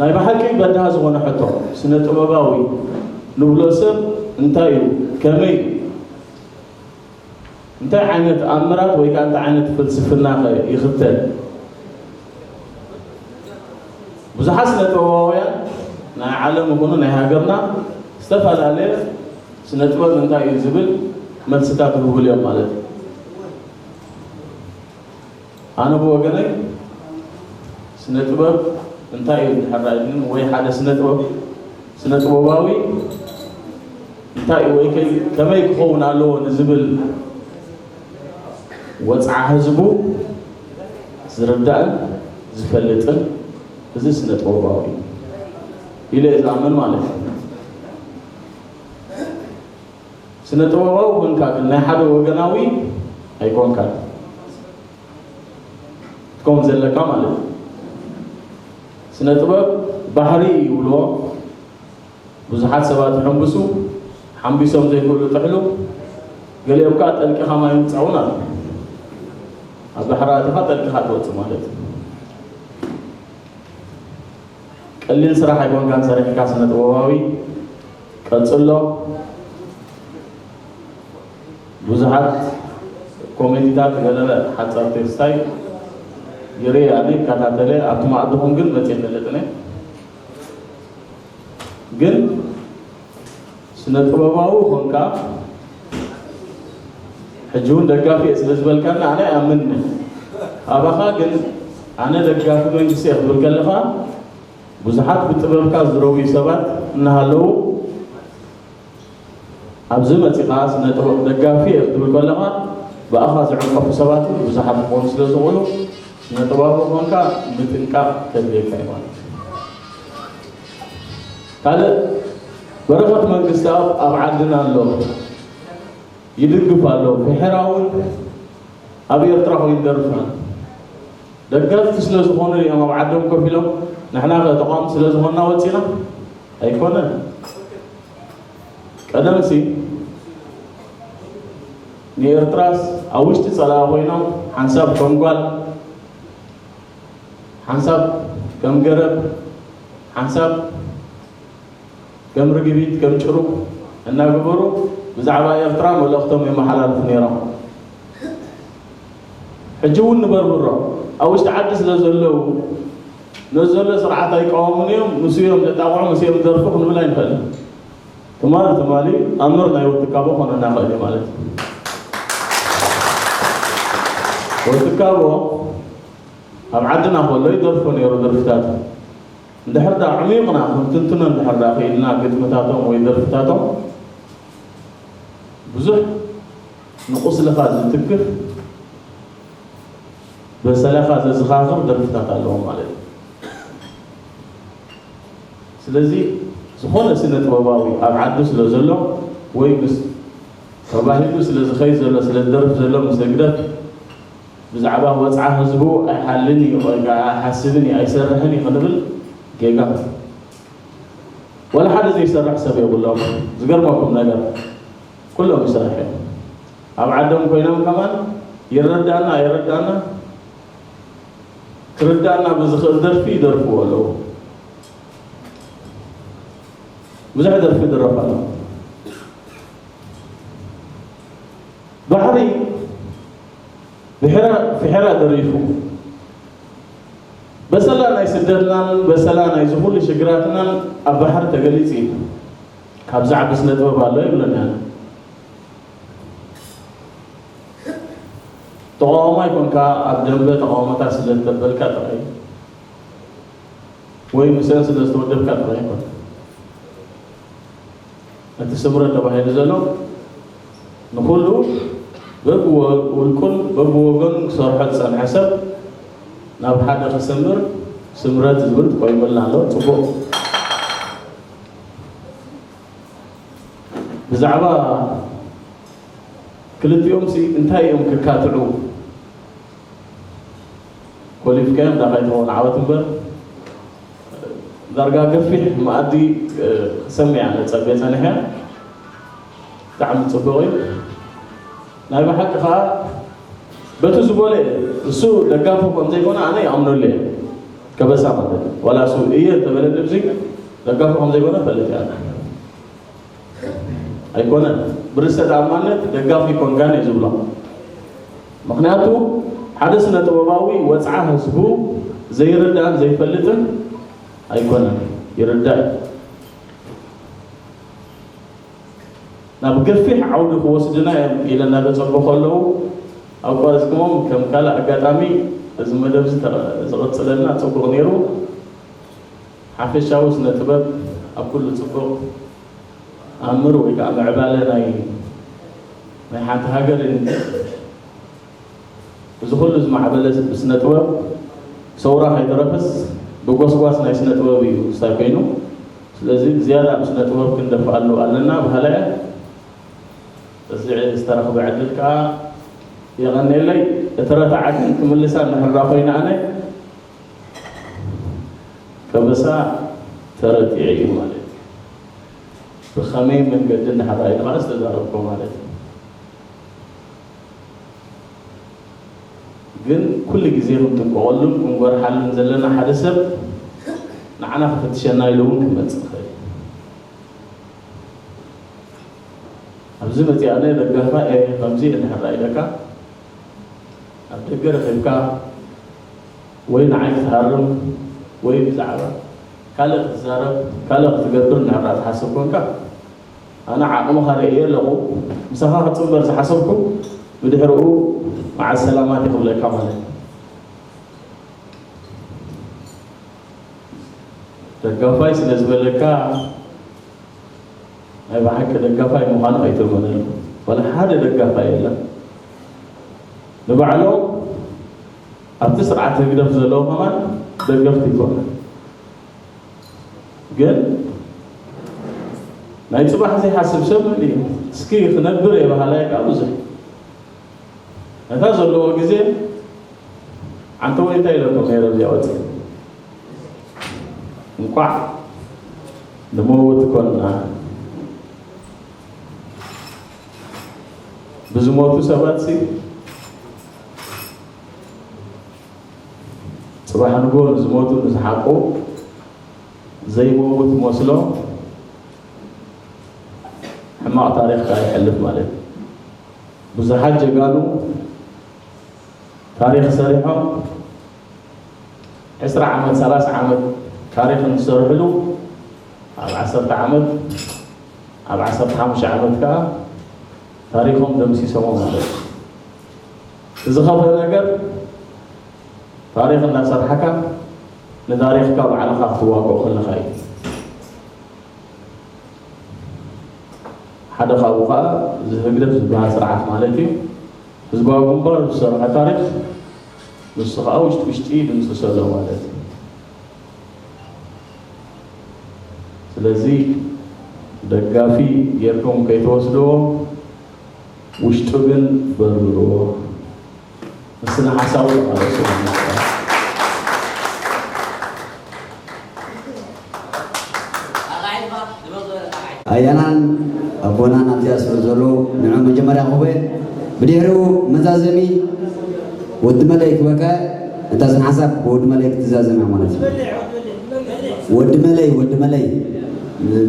ናይ ብሓቂ በዳሂ ዝኾነ ሕቶ ስነ ጥበባዊ ንብሎ ሰብ እንታይ እዩ ከመይ እንታይ ዓይነት ኣምራት ወይ ከዓ እንታይ ዓይነት ፍልስፍና ኸ ይኽተል ብዙሓት ስነ ጥበባውያን ናይ ዓለም ይኹኑ ናይ ሃገርና ዝተፈላለየ ስነ ጥበብ እንታይ እዩ ዝብል መልስታት ይህብሉ እዮም ማለት እዩ ኣነ ብወገነይ ስነ ጥበብ እንታይ እዩ እንድሕር ራእይኒ ወይ ሓደ ስነ ጥበብ ስነ ጥበባዊ እንታይ ወይ ከመይ ክኸውን ኣለዎ ንዝብል ወፅዓ ህዝቡ ዝርዳእን ዝፈልጥን እዚ ስነ ጥበባዊ እዩ ኢለ እየ ዝኣምን ማለት እዩ። ስነ ጥበባዊ ኮንካ ግን ናይ ሓደ ወገናዊ ኣይኮንካን ክትከውን ዘለካ ማለት እዩ። ስነ ጥበብ ባህሪ ይብልዎ። ብዙሓት ሰባት ይሕምብሱ፣ ሓምቢሶም ዘይክእሉ ጥሕሉ፣ ገሊኦም ከዓ ጠልቂኻ ማይ ምምፃእ እውን ኣሎ። ኣብ ባሕሪ ኣቲኻ ጠልቂኻ ትወፅእ ማለት እዩ። ቀሊል ስራሕ ኣይኮንካን ሰሪሕካ ስነ ጥበባዊ፣ ቀፅሎ። ብዙሓት ኮሜንቲታት ገለ ሓፃር ቴክስታይ ይርኢ ኣነ ይከታተለ ኣብቲ ማዕድኹም ግን መፅእ ይፈልጥነ ግን ስነ ጥበባዊ ኾንካ ሕጂ እውን ደጋፊ እየ ስለ ዝበልካና ኣነ ኣምን ኣባኻ ግን ኣነ ደጋፊ መንግስቲ እየ ክትብል ከለኻ ብዙሓት ብጥበብካ ዝረውዩ ሰባት እናሃለዉ ኣብዚ መፂኻ ስነ ጥበብ ደጋፊ እየ ክትብል ከለኻ ብኣኻ ዝዕንቀፉ ሰባት እውን ብዙሓት ክኾኑ ስለ ዝኽእሉ ስነ ጥበባዊ ኾንካ ምጥንቃቕ ከድልየካ እዩ ማለት እዩ። ካልእ በረኸት መንግስተኣብ ኣብ ዓድና ኣሎ ይድግፍ ኣሎ ፍሕራ እውን ኣብ ኤርትራ ኮይኑ ይደርፍ ኣሎ። ደገፍቲ ስለ ዝኾኑ እዮም ኣብ ዓዶም ኮፍ ኢሎም ንሕና ከ ተቃወምቲ ስለ ዝኾንና ወፂና ኣይኮነን። ቀደምሲ ንኤርትራስ ኣብ ውሽጢ ጸላኢ ኮይኖም ሓንሳብ ከም ጓል ሓንሳብ ከም ገረብ ሓንሳብ ከም ርግቢት ከም ጭሩቕ እናገበሩ ብዛዕባ ኤርትራ መልእኽቶም የመሓላልፉ ነይሮም። ሕጂ እውን ንበርብሮ ኣብ ውሽጢ ዓዲ ስለ ዘለዉ ነዚ ዘሎ ስርዓት ኣይቃወሙን እዮም፣ ምስ እዮም ዘጣቕዑ ምስ እዮም ዝደርፉ ክንብል ኣይንኽእልን። ትማሊ ትማሊ ኣምር ናይ ወትካቦ ኮነና ኽእል እዩ ማለት እዩ። ወትካቦ ኣብ ዓድና ከሎ ይደርፎ ነይሩ ደርፍታት። እንድሕር ዳ ዕሚቕና ክንትንትኖ እንድሕር ዳ ክኢልና ግጥምታቶም ወይ ደርፍታቶም ብዙሕ ንቁስልኻ ዝትክፍ በሰላኻ ዘዝኻኽር ደርፍታት ኣለዎ ማለት እዩ። ስለዚ ዝኾነ ስነ ጥበባዊ ኣብ ዓዱ ስለ ዘሎ ወይ ምስ ተባሂሉ ስለ ዝኸይድ ዘሎ ስለ ዝደርፍ ዘሎ ምስ ህግደፍ ብዛዕባ ወፅዓ ህዝቡ ኣይሓልን እዩ ወይ ከዓ ኣይሓስብን እዩ ኣይሰርሕን እዩ ክንብል ጌጋ። ወላ ሓደ ዘይሰርሕ ሰብ የብሎም። ዝገርመኩም ነገር ኩሎም ይሰርሑ እዮም። ኣብ ዓዶም ኮይኖም ከማን ይረዳና ኣይረዳና ክርዳና ብዝኽእል ደርፊ ይደርፍዎ ኣለዉ። ብዙሕ ደርፊ ይድረፍ ኣሎ። ባሕሪ ብሕራ ፍሕራ ደሪፉ በሰላ ናይ ስደትናን በሰላ ናይ ዝኹሉ ሽግራትናን ኣብ ባሕሪ ተገሊጹ እዩ። ካብ ዝዓቢ ስነ ጥበብ ኣሎ ይብለና። ተቃዋማይ ኮንካ ኣብ ደንበ ተቃውሞታት ስለ ዝተበልካ ጥራይ ወይ ምስአን ስለ ዝተወደብካ ጥራይ ኣይኮነ። እቲ ስምረት ተባሂሉ ዘሎ ንኹሉ በብውልቁን በብወገኑን ክሰርሖ ዝጸንሐ ሰብ ናብ ሓደ ክስምር ስምረት ዝብል ቆይመልና ኣሎ። ጽቡቕ። ብዛዕባ ክልቲኦም ሲ እንታይ እዮም ክካትዑ ኮሊፍካዮም ዳኻ ይትኸውን ዓወት እምበር ዳርጋ ገፊሕ መኣዲ ክሰምዕ እያ ነጸበ ጸኒሐ ብጣዕሚ ጽቡቕ እዩ ናይ ብሓቂ ከዓ በቲ ዝበሎ እየ እሱ ደጋፊ ከም ዘይኮነ ኣነ ይኣምነሉ እየ ከበሳ ማለት ዋላ እሱ እየ እንተበለ ልብዚ ደጋፊ ከም ዘይኮነ ፈልጥ እያ ኣይኮነን ብርእሰ ተኣማንነት ደጋፊ ኮንካን እየ ዝብሎ ምክንያቱ ሓደ ስነ ጥበባዊ ወፅዓ ህዝቡ ዘይርዳእን ዘይፈልጥን ኣይኮነን ይርዳእ ናብ ገፊሕ ዓውዲ ክወስድና እዮም ኢለ እናተፀበ ከለዉ ኣቋሪፅኩሞም ከም ካልእ ኣጋጣሚ እዚ መደብ ዝቐፅለልና ፅቡቕ ነይሩ ሓፈሻዊ ስነ ጥበብ ኣብ ኩሉ ፅቡቕ ኣምር ወይ ከዓ ምዕባለ ናይ ናይ ሓንቲ ሃገር እዚ ኩሉ ዝማዕበለ ብስነ ጥበብ ሰውራ ከይተረፈስ ብጎስጓስ ናይ ስነ ጥበብ እዩ ስታይ ኮይኑ። ስለዚ ዝያዳ ኣብ ስነ ጥበብ ክንደፍኣሉ ኣለና በሃላ እያ። እዚ ዝተረኽበ ዕድል ከዓ የቐንየለይ። እቲ ረታዓ ግን ክምልሳ እንድሕር ኮይነ ኣነ ከበሳ ተረቲዐ እዩ ማለት እዩ። ብኸመይ መንገዲ እንድሕር ኢሉ ከዓ ዝተዛረብኮ ማለት እዩ። ግን ኩሉ ግዜ ክንጥንቀቐሉን ክንጎርሓሉን ዘለና ሓደ ሰብ ንዓና ክፍትሸና ኢሉ እውን ክመፅእ ይኽእል እዩ። ኣብዚ መፂኣ ኣነ ደጋፋ እየ ከምዚ እንድሕር ኢለካ ኣብ ደገ ረኺብካ ወይ ንዓይ ክትሃርም ወይ ብዛዕባ ካልእ ክትዛረብ ካልእ ክትገብር እንድሕር ዝሓስብ ኮንካ ኣነ ዓቕምኻ ርእየ ኣለኹ። ምሳኻ ክፅንበር ዝሓሰብኩ ብድሕርኡ መዓዝ ሰላማት ክብለካ ማለት እዩ። ደጋፋይ ስለ ዝበለካ ናይ ብሓቂ ደጋፋይ ምዃኑ ኣይትእመነሉ። ዋላ ሓደ ደጋፋይ የለን። ንባዕሎም ኣብቲ ስርዓት ህግደፍ ዘለዉ ከማን ደገፍቲ ይኮኑ። ግን ናይ ፅባሕ ዘይሓስብ ሰብ መን እዩ? እስኪ ክነብር እየ በሃላይ ከዓ ብዙሕ ነታ ዘለዎ ግዜ ዓንተ ወይ እንታይ ኢለኩም ነይረ እዚኣ ወፂ እንኳዕ ንመውት ኮንና ብዝሞቱ ሰባት ሲ ፅባሕ ንጎ ንዝሞቱ ንዝሓቁ ዘይመውት መስሎ ሕማቕ ታሪኽ ከዓ ይሕልፍ ማለት እዩ። ብዙሓት ጀጋኑ ታሪኽ ሰሪሖም ዕስራ ዓመት ሰላሳ ዓመት ታሪኽ እንትሰርሕሉ ኣብ ዓሰርተ ዓመት ኣብ ዓሰርተ ሓሙሽተ ዓመት ከዓ ታሪኾም ደምሲሶሞ ማለት እዩ። እዚ ከፈ ነገር ታሪኽ እናሰርሓካ ንታሪኽካ ባዕልኻ ክትዋግኦ ከለኻ እዩ። ሓደ ካብኡ ከዓ እዚ ህግደፍ ዝበሃል ስርዓት ማለት እዩ። ህዝባዊ ግንባር ዝሰርሖ ታሪኽ ንሱ ከዓ ውሽጢ ውሽጢ ይድምስሰሎ ማለት እዩ። ስለዚ ደጋፊ ጌርኩም ከይትወስድዎ ውሽጡ ግን በርብርዎ። ንስነ ሓሳቡ ተቓለሱ። ኣያናን ኣቦናን ኣብዚኣ ስለ ዘሎ ንዑ መጀመርያ ክህቦ እየ። ብድሕሪኡ መዛዘሚ ወዲ መለይ ክበካ እታ ስነ ሓሳብ ወዲ መለይ ክትዛዘም እያ ማለት እዩ። ወዲ መለይ ወዲ መለይ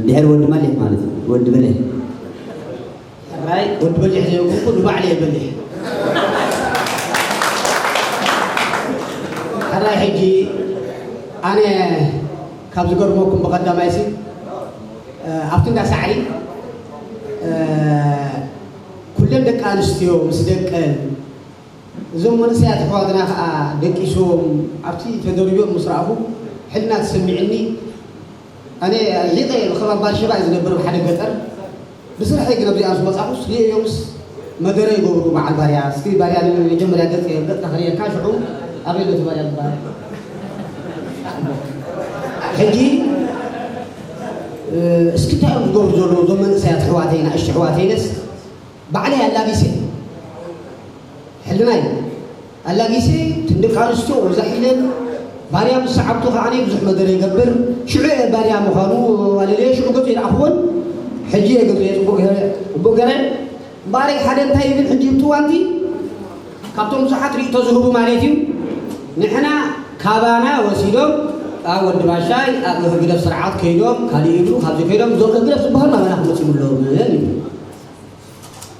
ድሕሪ ወዲ መለይ ማለት እዩ። ወዲ መለይ ሕራይ ወዲ በሊሕ ዘይኮንኩ ንባዕለይ እየ በሊሕ። ሕራይ ሕጂ ኣነ ካብ ዝገርመኩም ብቐዳማይሲ ኣብቲ እንዳ ሳዕሪ ኩለን ደቂ ኣንስትዮ ምስ ደቀን እዞም መንእሰያት ኣሕዋትና ከዓ ደቂሶም ኣብቲ ተደርብዮም ምስ ረኣኹ ሕልና ተሰሚዕኒ። ኣነ ሊቐ ብከባቢ ባርሸባ እዩ ዝነብር ኣብ ሓደ ገጠር ብስርሐይ ግን ኣብዚኣ ምስ መፃኹስ ርእዮምስ መደረ ይገብሩ በዓል ባርያ እስኪ ባርያ ንመጀመርያ ገፅ ገፅካ ክርእየካ ሽዑ ኣበይ ኣሎ እቲ ባርያ ዝበሃል ሕጂ እስኪ እንታይ እዮም ዝገብሩ ዘለዉ እዞም መንእሰያት ኣሕዋተይ ናእሽቱ ኣሕዋተይነስ ባዕለይ ኣላቢሰ ሕልናይ ኣላጊሰ እተን ደቂ ኣንስትዮ ወዛሕ ኢለን ባርያ ምስ ሰዓብቱ ከዓኒ ብዙሕ መደረ ይገብር። ሽዑ እየ ባርያ ምዃኑ ኣለልየ ሽዑ ገጹ ይረኣኽዎን ሕጂ እየ ገጹ እየ ጽቡቕ ገረ ጽቡቕ ገረ እምበኣረይ ሓደ እንታይ ይብል ሕጂ ብቲ እዋንቲ ካብቶም ብዙሓት ርእይቶ ዝህቡ ማለት እዩ ንሕና ካባና ወሲዶም ኣብ ወዲ ባሻይ ኣብ ህግደፍ ስርዓት ከይዶም ካሊእ ይብሉ ካብዚ ከይዶም እዞም ህግደፍ ዝበሃሉ ኣባና ክመፅኡ ኣለዎም ይብል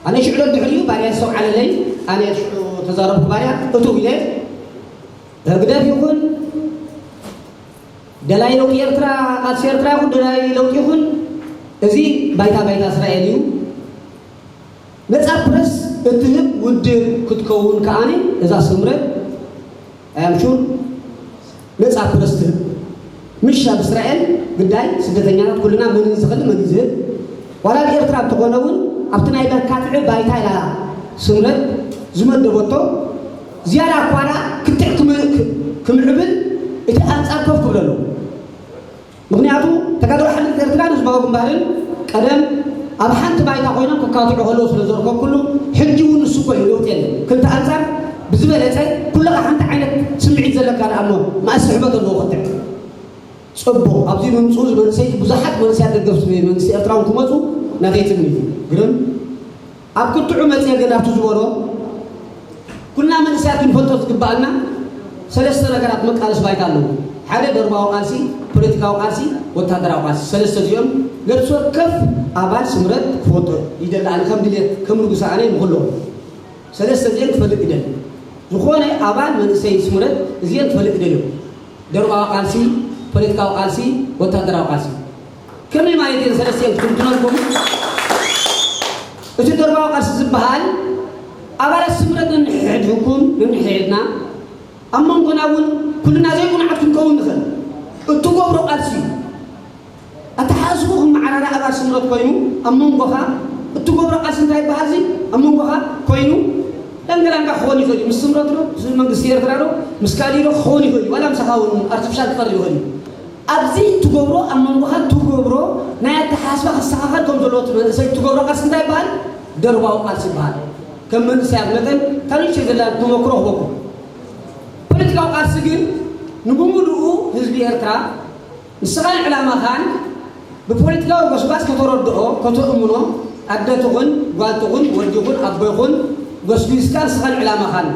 ኣነ ሽዕሎ ድሕሪኡ ባርያ ዝሰምዓለለይ ኣነ ሽዑ ተዛረብኩ ባርያ እቱ ኢለ ህግደፍ ይኹን ደላይ ለውጢ ኤርትራ ቃልሲ ኤርትራ ይኹን ደላይ ለውጢ ይኹን እዚ ባይታ ባይታ እስራኤል እዩ ነፃ ፕረስ እትህብ ውድብ ክትከውን ከኣነ እዛ ስምረት ኣያምሹር ነፃ ፕረስ ትህብ ምሽ ኣብ እስራኤል ግዳይ ስደተኛታት ኩልና መን ዝኽእል መን ዝህብ ዋላ ኣብ ኤርትራ እንተኾነ እውን ኣብቲ ናይ መካትዒ ባይታ ኢላ ስምረት ዝመደበቶ ዝያዳ እኳ ደኣ ክትዕ ክም- ክምዕብል እቲ ኣንጻር ኮፍ ክብል ኣለዎ። ምኽንያቱ ተጋድሎ ሓርነት ኤርትራን ህዝባዊ ግንባርን ቀደም ኣብ ሓንቲ ባይታ ኮይኖም ክካትዑ ከለዉ ስለ ዘርከብኩሉ፣ ሕጂ እውን ንሱ እኮ እዩ፣ ለውጢ የለን። ክልተ ኣንጻር ብዝበለጸ ኩልኻ ሓንቲ ዓይነት ስምዒት ዘለካ ደኣ እሞ መኣስ ስሕበት ኣለዎ ክትዕ። ጽቡቕ፣ ኣብዚ ምምጽኡ እዚ መንእሰይ፣ ብዙሓት መንእሰያት ደገፍቲ መንግስቲ ኤርትራ እውን ክመጹ ናተይ ትምኒት እዩ። ግርም ኣብ ክትዑ መጽየ ግን ኣብቲ ዝበሎ ኩልና መንእሰያት ክንፈልጦ ዝግባኣና ሰለስተ ነገራት መቃለሲ ባይታ ኣለዎ። ሓደ ደርባዊ ቃልሲ፣ ፖለቲካዊ ቃልሲ፣ ወታደራዊ ቃልሲ። ሰለስተ እዚኦም ነፍሲ ወከፍ ኣባል ስምረት ክፈልጦ ይደሊ። ኣነ ከም ድልየት ከም ንጉስ ኣነ ንኹሎም ሰለስተ እዚኦም ክፈልጥ ይደሊ። ዝኾነ ኣባል መንእሰይ ስምረት እዚኦም ክፈልጥ ይደልዮ። ደርባዊ ቃልሲ፣ ፖለቲካዊ ቃልሲ፣ ወታደራዊ ቃልሲ። ከመይ ማለት እየን ሰለስቲአን ክትንትነልኩም? እቲ ደርባዊ ቃልሲ ዝበሃል ኣባላት ስምረት ነንሕድሕድኩም፣ ነንሕድሕድና፣ ኣብ መንጎና እውን ኩልና ዘይቁኑዓት ክንከውን ንኽእል። እትገብሮ ቃልሲ እዩ። ኣተሓሳስቡ ክመዓራረ ኣባል ስምረት ኮይኑ ኣብ መንጎኻ እትገብሮ ቃልሲ እንታይ ይበሃል? እዚ ኣብ መንጎኻ ኮይኑ ላንጋ ላንጋ ክኸውን ይኽእል እዩ። ምስ ስምረት ዶ ምስ መንግስቲ ኤርትራ ዶ ምስ ካድረ ዶ ክኸውን ይኽእል እዩ። ዋላ ምሳኻ እውን ኣርቲፊሻል ክቐርብ ይኽእል እዩ። ኣብዚ ትገብሮ ኣብ መንጎኻ ትገብሮ ናይ ኣተሓሳስባ ክስተኻኸል ከም ዘለዎ እቲ መንእሰይ ትገብሮ ቃልሲ እንታይ ይበሃል? ደርባዊ ቃልሲ ይበሃል። ከም መንእሰያት መጠን ካብ ንእሽተይ ዘላ ተመክሮ ክበኩም። ፖለቲካዊ ቃልሲ ግን ንብምሉኡ ህዝቢ ኤርትራ ንስኻን ዕላማኻን ብፖለቲካዊ ጎስጓስ ከተረድኦ፣ ከተእምኖ፣ ኣደ ትኹን ጓል ትኹን ወዲ ይኹን ኣቦ ይኹን ጎስጒስካ ንስኻን ዕላማኻን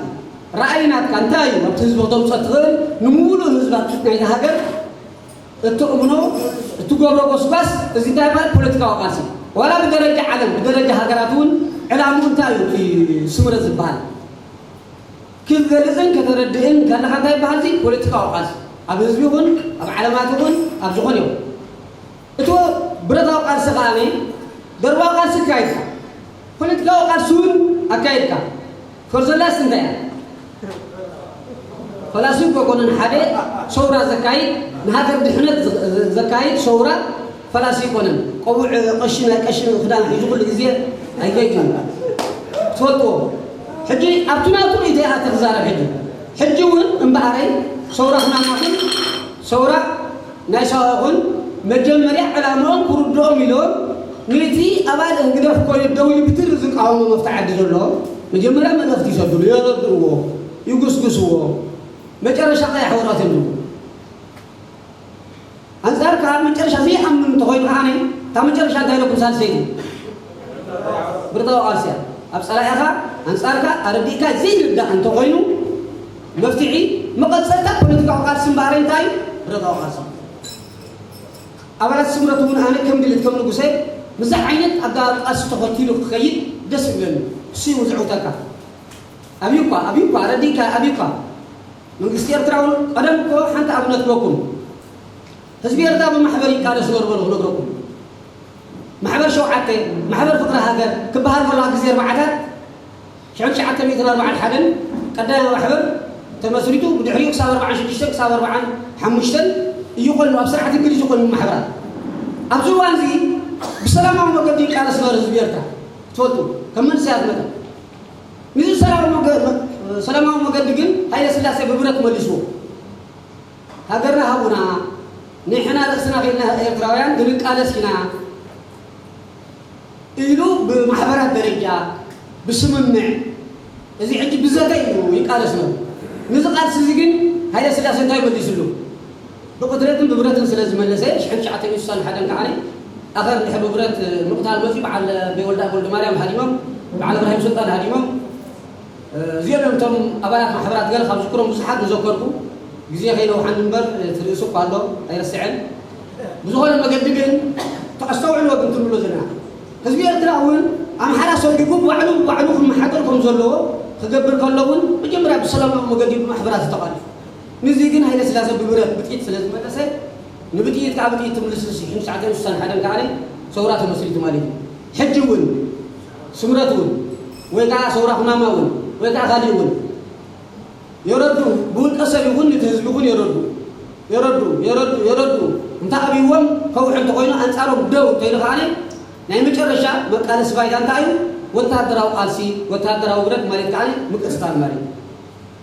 ራእይ ናትካ እንታይ እዩ ኣብቲ ህዝቢ ክተምፅኦ ትኽእል ንምሉእ ህዝቢ ናይዛ ሃገር እተእምኖ እትገብሮ ጎስጓስ እዚ እንታይ ይበሃል? ፖለቲካዊ ቃልሲ። ዋላ ብደረጃ ዓለም ብደረጃ ሃገራት እውን ዕላምኡ እንታይ እዩ እቲ ስምረት ዝበሃል? ክትገልጽን ከተረድእን ከለኻ እንታይ ይበሃል? እዚ ፖለቲካዊ ቃልሲ ኣብ ህዝቢ ይኹን ኣብ ዓለማት ይኹን ኣብ ዝኾነ ይኹን እቲ ብረታዊ ቃልሲ ከኣ ደርባዊ ቃልሲ ኣካይድካ ፖለቲካዊ ቃልሲ እውን ኣካይድካ ፈርዘላስ እንታይ እያ? ፈላሲ እኮ ኣይኮነን ሓደ ሰውራ ዘካይድ ንሃገር ድሕነት ዘ- ዘካይድ ሰውራ ፈላሲ ኣይኮነን። ቆቡዕ ቀሺ ናይ ቀሺ ክዳን ሒዙ ኩሉ ግዜ ኣይገይግን ትፈልጥዎ። ሕጂ ኣብቲ ናቱ ርእይቶ እየ ኣተ ክዛረብ ሕጂ ሕጂ እውን እምበኣረይ ሰውራ ክናማኹን ሰውራ ናይ ሰብኣኹን መጀመርያ ዕላምኦም ክርድኦም ኢሎም ነቲ ኣባል ህግደፍ ኮይኑ ደው ኢሉ ብትሪ ዝቃወሞ መፍትሒ ዓዲ ዘሎ መጀመርያ መልእኽቲ ይሰድሉ፣ የረድእዎ፣ ይጉስጉስዎ፣ መጨረሻ ቀያሕ ወረቐት እዮም ዝብሉ። ኣንጻርካ ኣብ መጨረሻ ዘይሓምን እንተኾይኑ ከዓነ እታ መጨረሻ እንታይ ኢለኩም ሳልሰይቲ ብረታዊ ቃልሲ እያ። ኣብ ጸላኢኻ ኣንጻርካ ኣረዲእካ ዘይርዳእ እንተኾይኑ መፍትሒ መቐጸልታ ፖለቲካዊ ቃልሲ እምበኣር እንታይ እዩ? ብረታዊ ቃልሲ። ኣባላት ስምረት እውን ኣነ ከም ድልት ከም ንጉሰ ምዚ ዓይነት ኣገባብ ቃልሲ ተኸቲሉ ክኸይድ ደስ ይብለኒ። እሱ እዩ ዝዕውተካ። ኣብዩኳ ኣብዩኳ ረዲእካ ኣብዩኳ መንግስቲ ኤርትራ እውን ቀደም እኮ ሓንቲ ኣብነት ክበኩም ህዝቢ ኤርትራ ብማሕበር ይቃለስ ነሩ በሉ ክነግረኩም። ማሕበር ሸውዓተ ማሕበር ፍቅሪ ሃገር ክበሃል ከሎ ኣብ ግዜ ኣርባዓታት ሽሕን ትሽዓተ ሚእትን ኣርባዓን ሓደን ቀዳማይ ማሕበር ተመስሪቱ ብድሕሪኡ ክሳብ ኣርባዓን ሽዱሽተን ክሳብ ኣርባዓን ሓሙሽተን እዩ ኮይኑ ኣብ ስርዓት እንግሊዝ ኮይኑ ማሕበራት ኣብዚ እዋን እዚ ብሰላማዊ መገዲ ይቃለስ ነሩ ህዝቢ ኤርትራ ትፈልጡ ከም መንሰያት መጠን ንዚ ሰላማዊ መገ- ሰላማዊ መገዲ ግን ሃይለ ስላሴ ብብረት መሊስዎ። ሃገርና ሃቡና፣ ንሕና ርእስና ኺድና ኤርትራውያን ክንቃለስ ኢና ኢሉ ብማሕበራት ደረጃ ብስምምዕ፣ እዚ ሕጂ ብዘተ እዩ ይቃለስ ነሩ። ንዚ ቃልሲ እዚ ግን ሃይለ ስላሴ እንታይ መሊስሉ? ብቕትለትን ብብረትን ስለ ዝመለሰ ሽሕን ትሽዓተ ሚእትን ስሳን ሓደን ከዓኒ ኣኸር ድሕሪ ብብረት ምቕታል መፅዩ በዓል ቤወልዳ ወልደ ማርያም ሃዲሞም በዓል እብራሂም ሱልጣን ሃዲሞም እዚኦም እዮም እቶም ኣባላት ማሕበራት ገለ ካብ ዝክሮም ብዙሓት ንዘከርኩ ግዜ ከይነውሓኒ እምበር እቲ ርእሲ እኳ ኣሎ ኣይረስዐን ብዝኾነ መገዲ ግን ኣስተውዕልዎ ግን ትብሎ ዘለና ህዝቢ ኤርትራ እውን ኣምሓራ ሰጊጉ ባዕሉ ባዕሉ ክመሓደር ከም ዘለዎ ክገብር ከሎ እውን መጀመርያ ብሰላማዊ መገዲ ብማሕበራት ዝተቓልፍ ንዚ ግን ሃይለ ስላሰ ብብረት ብጥይት ስለ ዝመለሰ ንብጥይት ከዓ ብጥይት ትምልስ ሽሕን ትሽዓተ ሚእትን ስሳን ሓደን ከዓ ሰውራ ተመስሪቱ ማለት እዩ ሕጂ እውን ስምረት እውን ወይ ከዓ ሰውራ ኩናማ እውን ወይ ከዓ ካሊእ እውን የረዱ ብውልቀ ሰብ ይኹን ነቲ ህዝቢ ይኹን የረዱ የረዱ የረዱ የረዱ እንተ ኣብይዎም ከውሒ እንተኮይኑ ኣንፃሮም ደው እንተይሉ ከዓ ናይ መጨረሻ መቃለሲ ባይታ እንታይ እዩ ወታደራዊ ቃልሲ ወታደራዊ ብረት ማለት ከዓ ምቅፅታል ማለት እዩ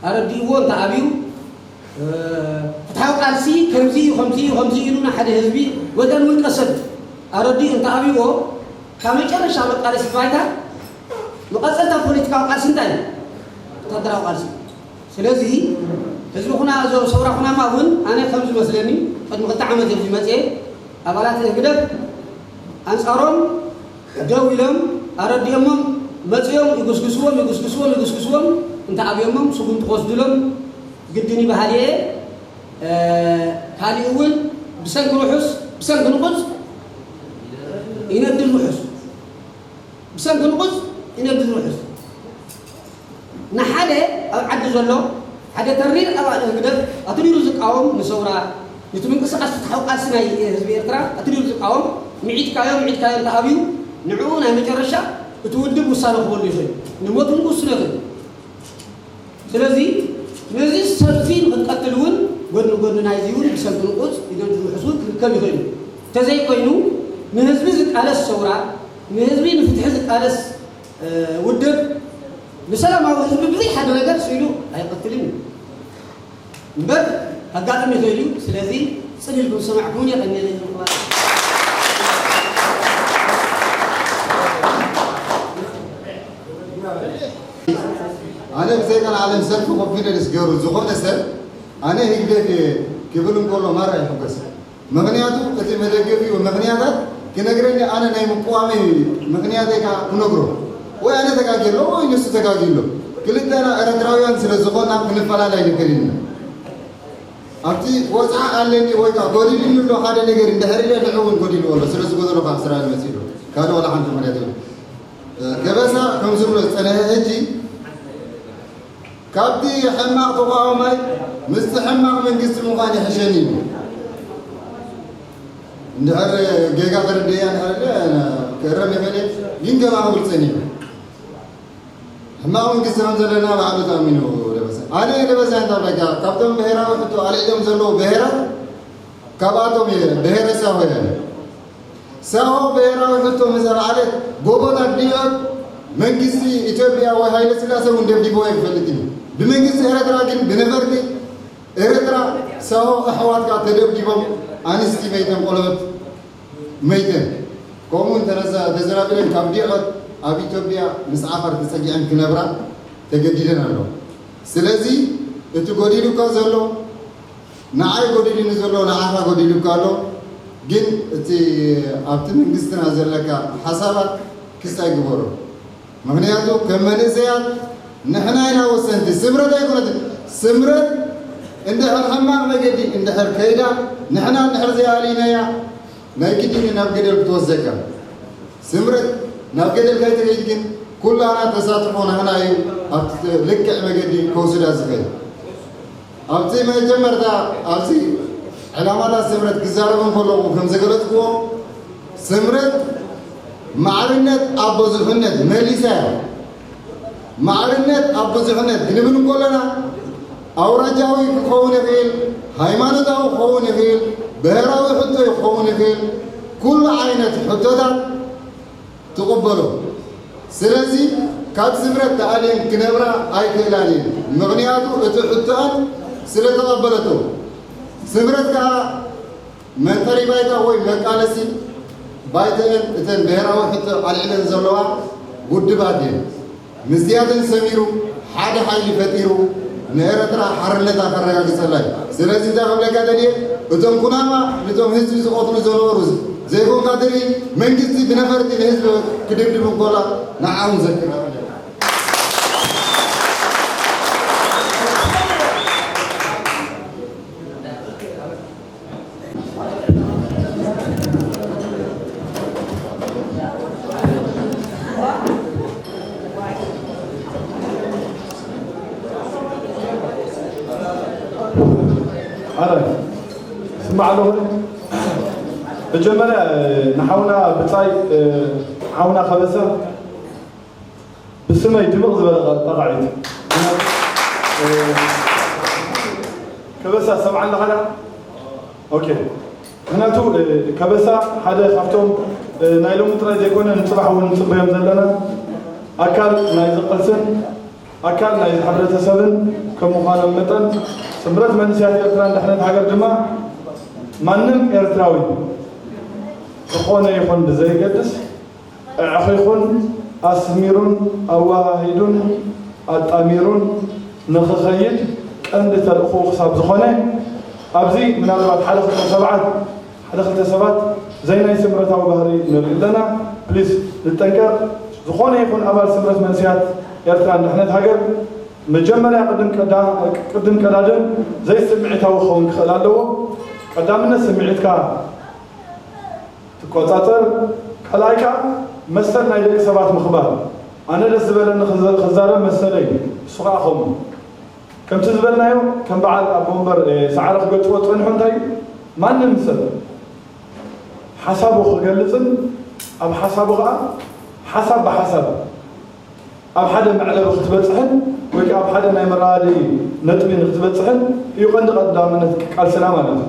ኣረዲእዎ እንተ ኣብዩ፣ እ፣ ፍትሓዊ ቃልሲ ከምዚ እዩ፣ ከምዚ እዩ፣ ከምዚ እዩ ኢሉ ንሓደ ህዝቢ ወይ ከኣ ንውልቀ ሰብ ኣረዲኡ እንተ ኣብይዎ፣ ካብ መጨረሻ መቃለሲ ባይታ መቐጸልታ ፖለቲካዊ ቃልሲ እንታይ እዩ? ወታደራዊ ቃልሲ። ስለዚ ህዝቢ ኩና፣ እዞም ሰውራ ኩናማ እውን ኣነ ከም ዝመስለኒ ቅድሚ ክልተ ዓመት እዮም ዝመጽኤ ኣባላት ህግደፍ ኣንጻሮም ደው ኢሎም ኣረዲኦሞም መጺኦም ይጉስጉስዎም፣ ይጉስጉስዎም፣ ይጉስጉስዎም፣ እንተ ኣብዮሞም ስጉምቲ ክወስዱሎም ግድን እዩ በሃሊ እየ። እ፣ ካሊእ እውን ብሰንኪ ርሑስ፣ ብሰንኪ ንቑጽ ይነድድ ውሑስ፣ ብሰንኪ ንቑጽ ይነድድ ውሑስ። ንሓደ ኣብ ዓዲ ዘሎ ሓደ ተሪር ኣባል ህግደፍ ኣትሪሩ ዝቃወም ንሰውራ፣ ነቲ ምንቅስቓስ ፍትሓዊ ቃልሲ ናይ ህዝቢ ኤርትራ ኣትሪሩ ዝቃወም፣ ምዒድካዮ፣ ምዒድካዮ እንተ ኣብዩ፣ ንዕኡ ናይ መጨረሻ እቲ ውድብ ውሳነ ክህበሉ ይኽእል። ንሞት እውን ክውስኖ ይኽእል። ስለዚ ነዚ ሰልፊ ንክትቀትል እውን ጎድኒ ጎድኒ ናይዚ እውን ብሰንኪ ንቑጽ ይደድቡ ሕሱር ክርከብ ይኽእል እዩ። እንተዘይኮይኑ ንህዝቢ ዝቃለስ ሰውራ፣ ንህዝቢ ንፍትሒ ዝቃለስ፣ እ፣ ውድብ ንሰላማዊ ህዝቢ ብዘይ ሓደ ነገር ስኢሉ ኣይቀትልን እዩ። እምበር ከጋጥም ይኽእል እዩ። ስለዚ ጽን ኢልኩም ዝሰማዕኩምን የቐንየለይ። ኣነ ብዘይ ቀልዓለም ሰልፊ ኮንፊደንስ ገይሩ ዝኾነ ሰብ ኣነ ህግደፍ እየ ክብል እንከሎ ማራ ይሕጎስ። ምኽንያቱ እቲ መደገፊኡ ምኽንያታት ክነግረኒ ኣነ ናይ ምቅዋመይ ምኽንያተይ ከዓ ክነግሮ ወይ ኣነ ተጋግየ ኣለኹ ወይ ንሱ ተጋግዩ ኣሎ። ክልተና ኤረትራውያን ስለ ዝኾና ክንፈላለ ኣይንኽእልን ኢና። ኣብቲ ወጽዓ ኣለኒ ወይ ከዓ ጎዲሉኒ ኣሎ ሓደ ነገር እንድሕር ኢለ ንዑ እውን ጎዲልዎ ኣሎ። ስለ ዝጎደሎ ካብ እስራኤል መጺኡ ኣሎ። ካልእ ዋላ ሓንቲ ምኽንያት የብሉን። ከበሳ ከም ዝብሎ ዝጸንሐ ሕጂ ካብቲ ሕማቕ ተቃዋማይ ምስቲ ሕማቕ መንግስቲ ምዃን ይሕሸኒ ኢሉ። እንድሕር ጌጋ ተረድኤያ እንድሕር ክእረም ይኽእል እየ፣ ግን ገባ ክብል ጸኒሑ። ሕማቕ መንግስቲ ከም ዘለና ባዕሉ ተኣሚኑ ደበሳ። ኣነ ደበሳ እንታይ ብለካ፣ ካብቶም ብሄራዊ ሕቶ ኣልዒሎም ዘለዉ ብሄራት ካብኣቶም እየ፣ ብሄረ ሳሆ እየ። ሳሆ ብሄራዊ ሕቶ ምስ ኣልዓለት ጎቦታት ዲዖት መንግስቲ ኢትዮጵያ ወይ ሃይለ ስላሴ እውን ደብዲብዎ ኣይፈልጥን እዩ። ብመንግስቲ ኤረትራ ግን ብነፈርቲ ኤረትራ ሳሆ ኣሕዋትካ ተደብዲቦም ኣንስቲ መይተን ቆልዑት መይተን። ከምኡ እውን ተነዛ-፣ ተዘናቢለን ካብ ዲዖት ኣብ ኢትዮጵያ ምስ ዓፋር ተጸጊዐን ክነብራ ተገዲደን ኣለዋ። ስለዚ እቲ ጎዲሉካ ዘሎ ንዓይ ጎዲሉኒ ዘሎ ንዓኻ ጎዲሉካ ኣሎ። ግን እቲ ኣብቲ መንግስትና ዘለካ ሓሳባት ክስታይ ግበሮ። ምኽንያቱ ከም መንእሰያት ንሕና ኢና ወሰንቲ፣ ስምረት ኣይኮነትን። ስምረት እንድሕር ሕማቕ መገዲ እንድሕር ከይዳ፣ ንሕና እንድሕር ዘይኣሊናያ፣ ናይ ግድን እዩ ናብ ገደል ክትወስደካ። ስምረት ናብ ገደል ከይትኸይድ ግን ኩላና ተሳትፎ ናህና እዩ ኣብቲ ልክዕ መገዲ ከውስዳ ዝኽእል። ኣብቲ መጀመርታ ኣብዚ ዕላማታት ስምረት ክዛረብ እንከለኹ ከም ዝገለጽክዎ፣ ስምረት ማዕርነት ኣብ ብዙሕነት መሊሳ እያ። ማዕርነት ኣብ ብዙሕነት ክንብል እንከለና ኣውራጃዊ ክኸውን ይኽእል፣ ሃይማኖታዊ ክኸውን ይኽእል፣ ብሄራዊ ሕቶ ክኸውን ይኽእል፣ ኩሉ ዓይነት ሕቶታት ትቕበሎ። ስለዚ ካብ ስምረት ተኣልየን ክነብራ ኣይክእላን እየን። ምኽንያቱ እቲ ሕቶኣን ስለ ተቐበለቶ። ስምረት ከኣ መንጠሪ ባይታ ወይ መቃለሲ ባይተአን እተን ብሄራዊ ሕቶ ኣልዒለን ዘለዋ ውድባት እየን። ምስዚኣተን ሰሚሩ ሓደ ሓይሊ ፈጢሩ ንኤረትራ ሓርነታ ከረጋግጸላ እዩ። ስለዚ እንታይ ክብለካ ደልየ፣ እቶም ኩናማ ነቶም ህዝቢ ዝቐትሉ ዝነበሩ ዘይኮንካ ትርኢ፣ መንግስቲ ብነፈርቲ ንህዝቢ ክድብድብ እንኮላ ንዓውን ዘክር። ኣረ፣ ስማዕ ኣለኹ። መጀመርያ፣ ንሓውና ብጻይ፣ ሓውና ከበሳ ብስመይ ድምቕ ዝበለ ጣቕዒት። እ፣ ከበሳ፣ ሰምዓና ኸዳ? ኦኬ። ምኽንያቱ፣ እ፣ ከበሳ ሓደ ካብቶም፣ እ፣ ናይ ሎሚ ጥራይ ዘይኮነ ንጽባሕ እውን ንጽበዮም ዘለና ኣካል ናይዚ ቃልስን ኣካል ናይዚ ሕብረተሰብን ከም ምዃኖም መጠን፣ ስምረት መንእሰያት ኤርትራን ድሕነት ሃገር ድማ ማንም ኤርትራዊ ዝኾነ ይኹን ብዘይገድስ፣ ኣዕኺኹን ኣስሚሩን ኣወሃሂዱን ኣጣሚሩን ንኽኸይድ ቀንዲ ተልእኾኡ ክሳብ ዝኾነ፣ ኣብዚ ምናልባት ሓደ ክልተ ሰባት፣ ሓደ ክልተ ሰባት ዘይናይ ስምረታዊ ባህሪ ንርኢ ኣለና። ፕሊስ ንጠንቀቕ። ዝኾነ ይኹን ኣባል ስምረት መንእሰያት ኤርትራን ድሕነት ሃገር መጀመርያ ቅድም ቀዳ-፣ ቅድም ቀዳድም ዘይስምዒታዊ ክኸውን ክኽእል ኣለዎ። ቀዳምነት ስምዒትካ ትቆጻጸር። ካልኣይ ከኣ መሰል ናይ ደቂ ሰባት ምኽባር። ኣነ ደስ ዝበለኒ ክዘ-፣ ክዛረብ መሰለይ፣ ንሱ ከኣ ከምኡ። ከምቲ ዝበልናዮ፣ ከም በዓል ኣቦ ወንበር፣ እ፣ ሰዓረ ክገጥዎ ጸኒሑ እንታይ እዩ? ማንም ሰብ ሓሳቡ ክገልጽን ኣብ ሓሳቡ ከኣ ሓሳብ ብሓሳብ ኣብ ሓደ መዕለቢ ክትበጽሕን ወይ ከኣ ኣብ ሓደ ናይ መረዳድኢ ነጥቢ ንክትበጽሕን እዩ ቀንዲ ቀዳምነት ቃልስና ማለት እዩ።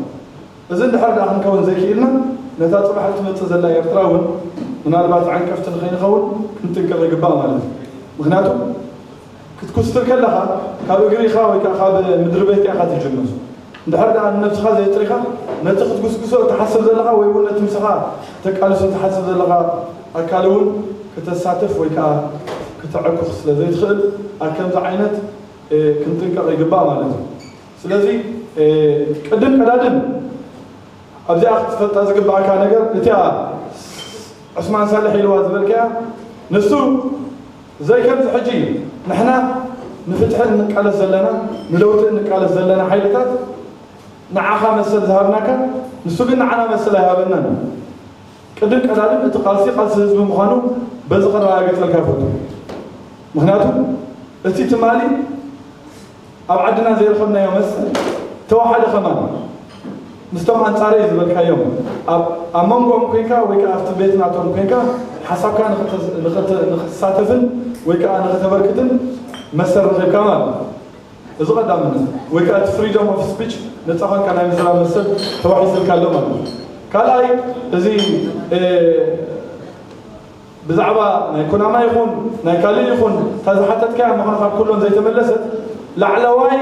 እዚ እንድሕር ደኣ ክንከውን ዘይክኢልና፣ ነታ ጽባሕ እትመጽእ ዘላ ኤርትራ እውን ምናልባት ዓንቀፍቲ ንኸይንኸውን ክንጥንቀቕ ይግባእ ማለት እዩ። ምኽንያቱ ክትኩስትር ከለኻ ካብ እግሪኻ ወይ ከኣ ካብ ምድሪ ቤትካ ኢኻ ትጅምር። እንድሕር ደኣ ንነብስኻ ዘየጥሪኻ፣ ነቲ ክትጉስጉሶ እትሓስብ ዘለኻ ወይ እውን ነቲ ምሳኻ ተቃልሶ እትሓስብ ዘለኻ ኣካል እውን ክተሳትፍ ወይ ከኣ ክተዕኩኽ ስለ ዘይትኽእል፣ ኣብ ከምዚ ዓይነት፣ እ፣ ክንጥንቀቕ ይግባእ ማለት እዩ። ስለዚ፣ እ፣ ቅድም ቀዳድም ኣብዚኣ ክትፈልጣ ዝግባኣካ ነገር፣ እቲኣ ዑስማን ሳልሕ ኢልዋ ዝበልካያ፣ ንሱ ዘይከምዚ ሕጂ ንሕና ንፍትሒ እንቃለስ ዘለና፣ ንለውጢ እንቃለስ ዘለና ሓይልታት፣ ንዓኻ መሰል ዝሃብናካ፣ ንሱ ግን ንዓና መሰል ኣይሃበናን። ቅድም ቀዳድም እቲ ቃልሲ ቃልሲ ህዝቢ ምዃኑ በዚ ከረጋግጸልካ ይፈቱ። ምኽንያቱ እቲ ትማሊ ኣብ ዓድና ዘይረኸብናዮ መሰል ተወሓደ ከማን ምስቶም ኣንጻረይ ዝበልካዮም ኣብ፣ ኣብ መንጎኦም ኮይንካ ወይ ከኣ ኣብቲ ቤት ናቶም ኮይንካ ሓሳብካ ንኽተ-፣ ንኽተ-፣ ንኽትሳተፍን ወይ ከኣ ንኽተበርክትን መሰል ረኺብካ ማለት እዩ። እዚ ቀዳምነት። ወይ ከኣ እቲ ፍሪደም ኦፍ ስፒች፣ ነጻ ኮንካ ናይ ምዝራብ መሰል ተዋሒስልካ ኣሎ ማለት እዩ። ካልኣይ፣ እዚ፣ እ፣ ብዛዕባ ናይ ኩናማ ይኹን ናይ ካልእ ይኹን እታ ዝሓተትካያ ምዃኑ ካብ ኩሎም ዘይተመለሰት፣ ላዕለዋይ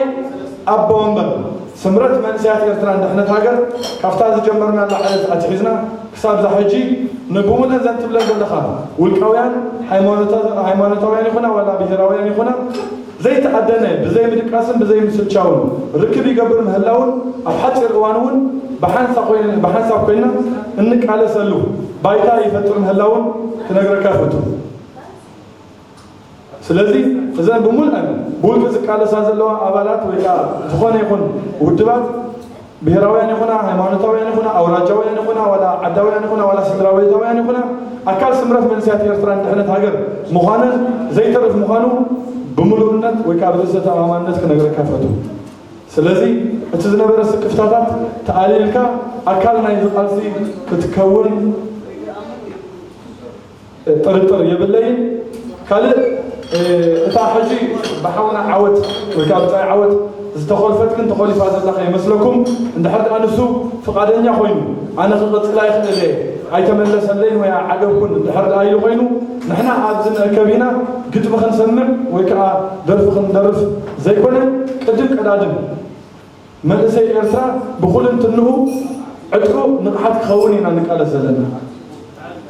ኣቦ ወንበር ስምረት መንእሰያት ኤርትራን ድሕነት ሃገር ካብታ ዝጀመርናላ ዕለት ኣትሒዝና ክሳብ እዛ ሕጂ ንብሙሉእ እዘን ትብለን ዘለኻ ውልቃውያን፣ ሃይማኖታ-፣ ሃይማኖታውያን ይኹና ዋላ ብሄራውያን ይኹና ዘይተኣደነ፣ ብዘይ ምድቃስን ብዘይ ምስልቻውን ርክብ ይገብር ምህላውን፣ ኣብ ሓጺር እዋን እውን ብሓንሳ ኮይን-፣ ብሓንሳብ ኮይና እንቃለሰሉ ባይታ ይፈጥር ምህላውን ክነግረካ እፈቱ። ስለዚ እዘን ብሙልአን ብውልቂ ዝቃለሳ ዘለዋ ኣባላት ወይ ከኣ ዝኾነ ይኹን ውድባት፣ ብሄራውያን ይኹና፣ ሃይማኖታውያን ይኹና፣ ኣውራጃውያን ይኹና፣ ዋላ ዓዳውያን ይኹና፣ ዋላ ስድራ ቤታውያን ይኹና፣ ኣካል ስምረት መንእሰያት ኤርትራን ድሕነት ሃገር ምዃነን ዘይተርፍ ምዃኑ ብምሉእነት ወይ ከኣ ብርእሰ ተኣማማንነት ክነግረካ እፈቱ። ስለዚ እቲ ዝነበረ ስክፍታታት ተኣልይልካ ኣካል ናይዚ ቃልሲ ክትከውን ጥርጥር የብለይን። ካልእ፣ እ፣ እታ ሕጂ ብሓውና ዓወት ወይ ከዓ ብጻይ ዓወት ዝተኾልፈት ግን ተኾሊፋ ዘላ ከይመስለኩም። እንድሕር ደኣ ንሱ ፍቓደኛ ኮይኑ፣ ኣነ ክቕጽል ኣይኽእል እየ፣ ኣይተመለሰለይን ወይ ኣዓገብኩን እንድሕር ደኣ ኢሉ ኮይኑ፣ ንሕና ኣብዚ ንእከብ ኢና፣ ግጥሚ ክንሰምዕ ወይ ከዓ ደርፊ ክንደርፍ ዘይኮነ፣ ቅድም ቀዳድም መንእሰይ ኤርትራ ብኹልንትንኡ ዕጥቁ ንቕሓት ክኸውን ኢና ንቃለስ ዘለና።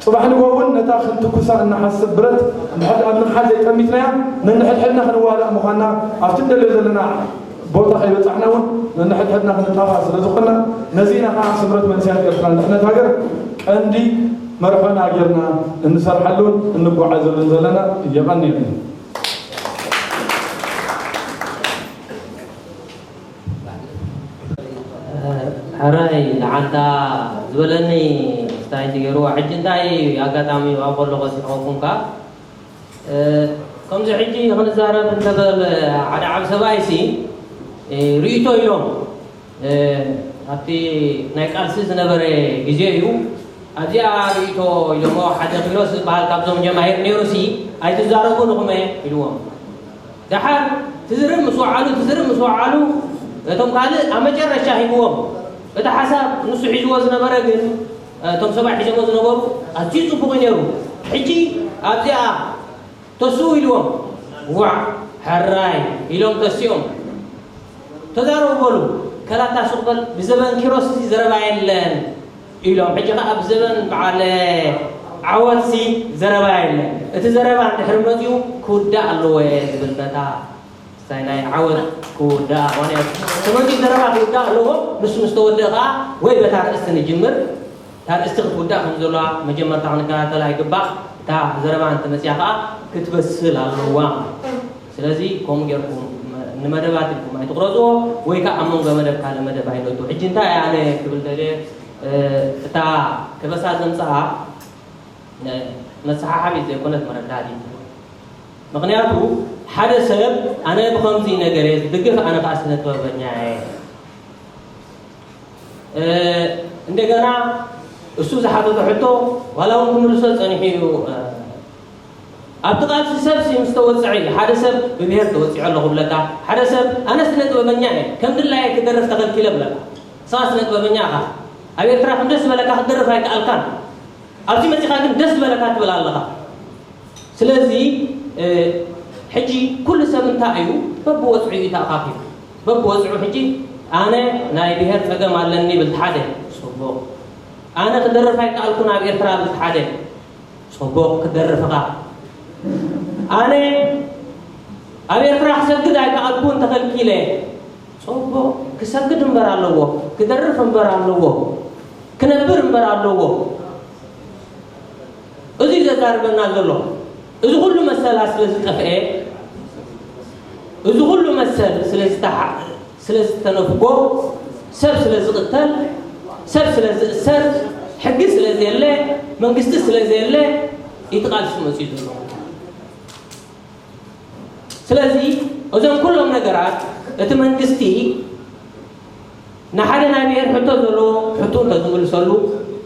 ጽባሕ ንግሆ እውን ነታ ክንትኩሳ እንሓስብ ብረት እንድሕር ኣብ ንቕሓት ዘይጠሚትናያ፣ ነንሕድሕድና ክንዋዳእ ምዃንና ኣብቲ ንደልዮ ዘለና ቦታ ከይበጻሕና እውን ነንሕድሕድና ክንጣፋእ ስለ ዝኾንና፣ ነዚ ኢና ከዓ ስምረት መንእሰያት ኤርትራ ንድሕነት ሃገር ቀንዲ መርሖና ጌርና እንሰርሓሉን እንጓዓዘሉን ዘለና። የቐንየለይ። ሕራይ ንዓንታ ዝበለኒ ስታይ ትገይርዎ። ሕጂ እንታይ ኣጋጣሚ ኣብኡ ከለኹ ዝረኸብኩምካ፣ እ፣ ከምዚ ሕጂ ክንዛረብ እንተበል ሓደ ዓብ ሰብኣይሲ፣ እ፣ ርእይቶ ኢሎም፣ እ፣ ኣብቲ ናይ ቃልሲ ዝነበረ ግዜ እዩ። ኣብዚኣ ርእይቶ ኢሎሞ ሓደ ኪሮስ ዝበሃል ካብዞም ጀማሂር ነይሩሲ፣ "ኣይትዛረቡ ንኹመ" ኢልዎም። ደሓር ትዝርብ ምስ ወዓሉ፣ ትዝርብ ምስ ወዓሉ፣ እቶም ካልእ ኣብ መጨረሻ ሂብዎም። እቲ ሓሳብ ንሱ ሒዝዎ ዝነበረ ግን፣ እቶም ሰባት ሒዞሞ ዝነበሩ ኣዝዩ ጽቡቕ እዩ ነይሩ። ሕጂ ኣብዚኣ ተስኡ ኢልዎም። ዋዕ! ሕራይ ኢሎም ተሲኦም ተዛረቡ በሉ። ከላታ ሱቕ በል፣ ብዘበን ኪሮስ እዚ ዘረባ የለን ኢሎም። ሕጂ ኸዓ ብዘበን በዓል ዓወትሲ ዘረባ የለን። እቲ ዘረባ እንድሕር መፂኡ ክውዳእ ኣለዎ እየ ዝብል ነታ ናይ ዓወት ክውዳእ፣ ምኽንያቱ ተመፂኡ ዘረባ ክውዳእ ኣለዎ። ንሱ ምስ ተወደአ ኸዓ ወይ በታ ርእስቲ ንጅምር፣ እታ ርእስቲ ክትውዳእ ከም ዘለዋ መጀመርታ ክንከታተላ ይግባእ። እታ ዘረባ እንተመፅያ ከዓ ክትበስል ኣለዋ። ስለዚ ከምኡ ጌርኩም ንመደባት ኢልኩም ኣይትቑረፅዎ፣ ወይ ከዓ ኣብ መንጎ መደብ ካልእ መደብ ኣይነቱ። ሕጂ እንታይ ኣነ ክብል ደልየ፣ እታ ከበሳ ዘምፅኣ መሰሓሓቢት ዘይኮነት መረዳዲት። ምኽንያቱ ሓደ ሰብ ኣነ ብኸምዚ ነገር እየ ዝድግፍ፣ ኣነ ከዓ ስነ ጥበበኛ እየ። እንደገና እሱ ዝሓተቶ ሕቶ ዋላ እውን ክምልሶ ጸኒሑ እዩ። ኣብቲ ቃልሲ ሰብሲ ምስ ተወጽዐ እዩ። ሓደ ሰብ ብብሄር ተወጺዐ ኣለኹ ብለካ፣ ሓደ ሰብ ኣነ ስነ ጥበበኛ እየ ከም ድላየ ክደርፍ ተኸልኪለ ብለካ። ንስኻ ስነ ጥበበኛ ኢኻ። ኣብ ኤርትራ ከም ደስ ዝበለካ ክትደርፍ ኣይከኣልካን። ኣብዚ መጺኻ ግን ደስ ዝበለካ ትብል ኣለኻ። ስለዚ ሕጂ ኩሉ ሰብ እንታይ እዩ በብወፅዑ እዩ ተኣኻኺቡ። በብወፅዑ ሕጂ ኣነ ናይ ብሄር ፀገም ኣለኒ ይብል ሓደ፣ ፅቡቕ። ኣነ ክደርፍ ኣይከኣልኩን ኣብ ኤርትራ ይብል ሓደ፣ ፅቡቕ፣ ክደርፍ ኢኻ። ኣነ ኣብ ኤርትራ ክሰግድ ኣይከኣልኩን ተኸልኪለ፣ ፅቡቕ፣ ክሰግድ እምበር ኣለዎ፣ ክደርፍ እምበር ኣለዎ፣ ክነብር እምበር ኣለዎ። እዚ እዩ ዘዛርበና ዘሎ። እዚ ኩሉ መሰላ ስለ ዝጠፍአ፣ እዚ ኩሉ መሰል ስለ ዝተሓ-፣ ስለ ዝተነፍጎ፣ ሰብ ስለ ዝቕተል፣ ሰብ ስለ ዝእሰር፣ ሕጊ ስለ ዘየለ፣ መንግስቲ ስለ ዘየለ፣ እቲ ቃልሲ መፂኡ ዘሎ። ስለዚ እዞም ኩሎም ነገራት እቲ መንግስቲ ንሓደ ናይ ብሄር ሕቶ ዘለዎ ሕቶ እንተዝምልሰሉ፣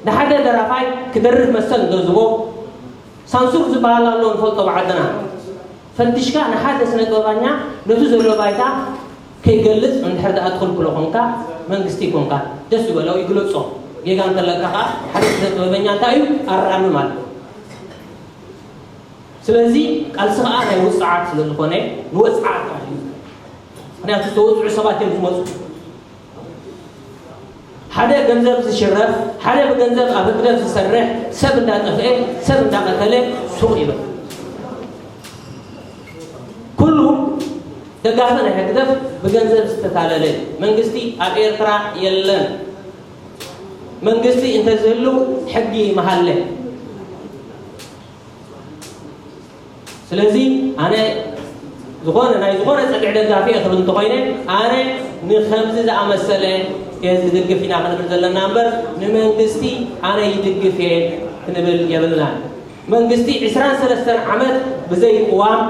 ንሓደ ደራፋይ ክደርፍ መሰል እንተዝቦ፣ ሳንሱር ዝበሃል ኣሎ ንፈልጦ ብዓድና። ፈትሽካ ንሓደ ስነ ጥበባኛ ነቱ ዘሎ ባይታ ከይገልጽ እንድሕር ደኣ ትኽልክሎ ኮንካ፣ መንግስቲ ኮንካ ደስ ዝበሎ ይግለጾ። ጌጋ እንተለካ ከኣ ሓደ ስነ ጥበበኛ እንታይ እዩ ኣራሚ ማለት። ስለዚ ቃልሲ ከኣ ናይ ውጽዓት ስለ ዝኾነ ንወጽዓት እዩ። ምኽንያቱ ዝተወጽዑ ሰባት እዮም ዝመጹ። ሓደ ገንዘብ ዝሽረፍ፣ ሓደ ብገንዘብ ኣብ ህግደፍ ዝሰርሕ፣ ሰብ እንዳጠፍኤ፣ ሰብ እንዳቐተለ ሱቕ ይብል። ኩሉ ደጋፊ ናይ ህግደፍ ብገንዘብ ዝተታለለ እዩ። መንግስቲ ኣብ ኤርትራ የለን። መንግስቲ እንተዝህሉ ሕጊ ምሃለ። ስለዚ ኣነ ዝኾነ ናይ ዝኾነ ጸግዒ ደጋፊ እየ ክብል እንተኾይነ፣ ኣነ ንኸምዚ ዝኣመሰለ እየ ዝድግፍ ኢና ክንብል ዘለና እምበር፣ ንመንግስቲ ኣነ ይድግፍ እየ ክንብል የብልናን። መንግስቲ ዕስራን ሰለስተን ዓመት ብዘይ ቅዋም፣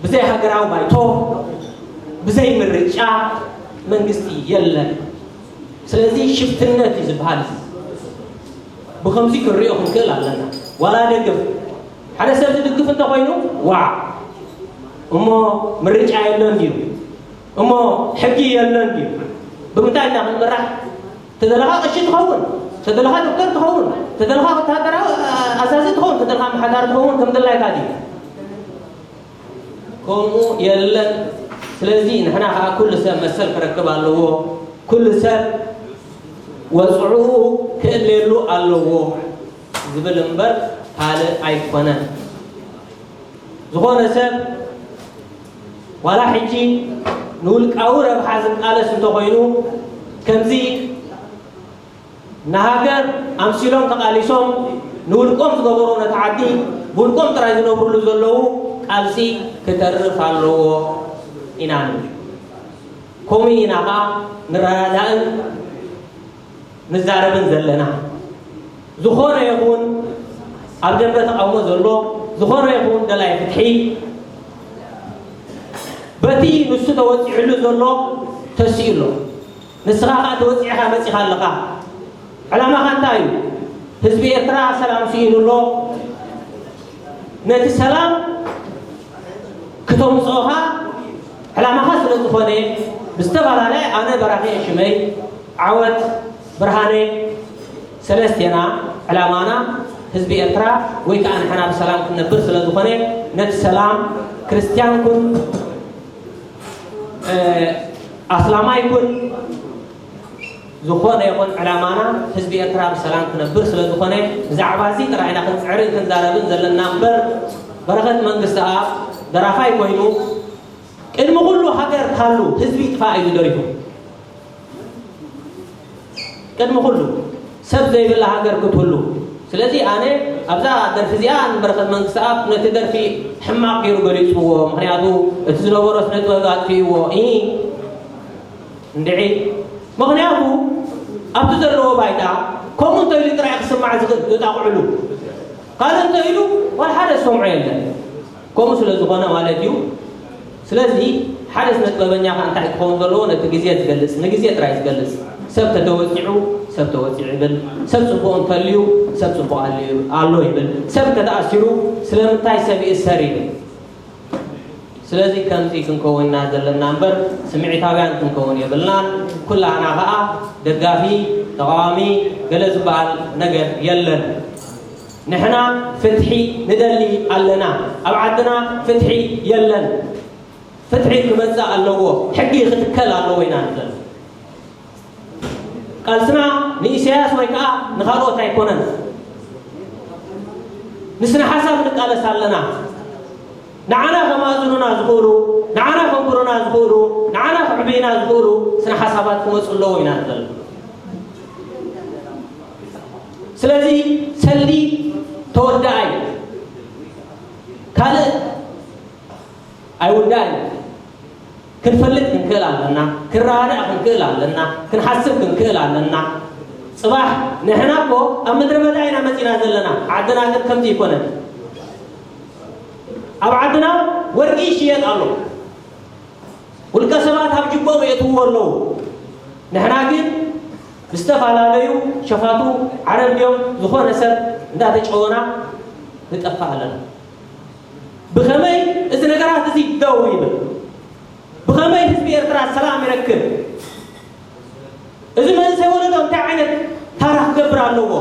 ብዘይ ሃገራዊ ባይቶ፣ ብዘይ ምርጫ መንግስቲ የለን። ስለዚ ሽፍትነት እዩ ዝበሃል። ብኸምዚ ክንሪኦ ክንክእል ኣለና። ዋላ ደግፍ፣ ሓደ ሰብ ዝድግፍ እንተኾይኑ፣ ዋዕ እሞ ምርጫ የለን ድዩ? እሞ ሕጊ የለን ድዩ? ብምንታይ ኢና ክንምራሕ? ተደለኻ ቀሺ ትኸውን፣ ተደለኻ ዶክተር ትኸውን፣ ተደለኻ ወታደራዊ ኣዛዚ ትኸውን፣ ተደለኻ ኣመሓዳሪ ትኸውን፣ ከም ድላይካ ድዩ? ከምኡ የለን። ስለዚ ንሕና ከዓ ኩሉ ሰብ መሰል ክረክብ ኣለዎ። ኩሉ ሰብ ወፅዕኡ ክእሌሉ ኣለዎ ዝብል እምበር ካልእ ኣይኮነን። ዝኾነ ሰብ ዋላ ሕጂ ንውልቃዊ ረብሓ ዝቃለስ እንተኾይኑ፣ ከምዚ ንሃገር ኣምሲሎም ተቓሊሶም ንውልቆም ዝገበሩ፣ ነቲ ዓዲ ብውልቆም ጥራይ ዝነብሩሉ ዘለዉ ቃልሲ ክተርፍ ኣለዎ ኢና ንብል። ከምኡ ኢና ኸዓ ንረዳዳእን ንዛረብን ዘለና። ዝኾነ ይኹን ኣብ ደንበ ተቃውሞ ዘሎ፣ ዝኾነ ይኹን ደላይ ፍትሒ፣ በቲ ንሱ ተወጺዕሉ ዘሎ ተሲኡ ኣሎ። ንስኻ ኸዓ ተወጺዕካ መጺኻ ኣለኻ። ዕላማኻ እንታይ እዩ? ህዝቢ ኤርትራ ሰላም ስኢኑ ኣሎ። ነቲ ሰላም ክተምጽኦኻ ዕላማኻ ስለ ዝኾነ፣ ብዝተፈላለየ ኣነ በራኺ ሽመይ፣ ዓወት ብርሃነ፣ ሰለስቴና ዕላማና ህዝቢ ኤርትራ ወይ ከኣ ንሕና ብሰላም ክንነብር ስለ ዝኾነ፣ ነቲ ሰላም ክርስትያን ኩን፣ እ፣ ኣስላማይ ኩን፣ ዝኾነ ይኹን ዕላማና ህዝቢ ኤርትራ ብሰላም ክነብር ስለ ዝኾነ፣ ብዛዕባ እዚ ጥራይ ኢና ክንጽዕርን ክንዛረብን ዘለና እምበር፣ በረኸት መንግስተኣብ ደራፋይ ኮይኑ፣ ቅድሚ ኩሉ ሃገር ካሉ ህዝቢ ይጥፋእ እዩ ደሪፉ። ቅድሚ ኩሉ ሰብ ዘይብላ ሃገር ክትህሉ። ስለዚ ኣነ ኣብዛ ደርፊ እዚኣ ንበረኸት መንግስተኣብ ነቲ ደርፊ ሕማቕ ገይሩ ገሊጽዎ። ምኽንያቱ እቲ ዝነበሮ ስነ ጥበብ ኣጥፊእዎ። ኢ፣ እንድዒ። ምኽንያቱ ኣብቲ ዘለዎ ባይታ ከምኡ እንተ ኢሉ ጥራይ ክስማዕ ዝኽእል ዘጣቕዕሉ። ካልእ እንተ ኢሉ ዋላ ሓደ ዝሰምዖ የለን። ከምኡ ስለ ዝኾነ ማለት እዩ። ስለዚ ሓደ ስነ ጥበበኛ ከኣ እንታይ ክኸውን ዘለዎ? ነቲ ግዜ ዝገልጽ፣ ንግዜ ጥራይ ዝገልጽ። ሰብ ተተወጺዑ፣ ሰብ ተወጺዑ ይብል። ሰብ ጽቡቕ እንተልዩ፣ ሰብ ጽቡቕ ኣልዩ፣ ኣሎ ይብል። ሰብ እንተተኣሲሩ፣ ስለምንታይ ሰብ ይእሰር ይብል። ስለዚ ከምዚ ክንከውን ኢና ዘለና እምበር ስምዒታውያን ክንከውን የብልናን። ኩላህና ከኣ ደጋፊ፣ ተቓዋሚ፣ ገለ ዝበሃል ነገር የለን። ንሕና ፍትሒ ንደሊ ኣለና። ኣብ ዓድና ፍትሒ የለን። ፍትሒ ክመጽእ ኣለዎ። ሕጊ ክትከል ኣለዎ ኢና ንብል። ቃልስና ንኢሳያስ ወይ ከኣ ንኻልኦት ኣይኮነን። ንስነ ሓሳብ ንቃለስ ኣለና። ንዓና ከማእዝኑና ዝኽእሉ፣ ንዓና ከንብሩና ዝኽእሉ፣ ንዓና ከዕብዩና ዝኽእሉ ስነ ሓሳባት ክመጹ ኣለዎ ኢና ንብል። ስለዚ ሰልዲ ተወደኣ እዩ። ካልእ ኣይውዳእን። ክንፈልጥ ክንክእል ኣለና፣ ክንረዳዳእ ክንክእል ኣለና፣ ክንሓስብ ክንክእል ኣለና። ጽባሕ ንሕና እኮ ኣብ ምድረ በዳ ኢና መጺና ዘለና። ዓድና ግን ከምዚ ኣይኮነን። ኣብ ዓድና ወርቂ ይሽየጥ ኣሎ። ውልቀ ሰባት ኣብ ጅቦም የእትውዎ ኣለዉ። ንሕና ግን ብዝተፈላለዩ ሸፋቱ ዓረብ ድዮም ዝኾነ ሰብ እንዳተጨወና ንጠፍእ ኣለና። ብኸመይ እዚ ነገራት እዚ ደው ይብል? ብኸመይ ህዝቢ ኤርትራ ሰላም ይረክብ? እዚ መንእሰይ ወለዶ እንታይ ዓይነት ታራ ክገብር ኣለዎ?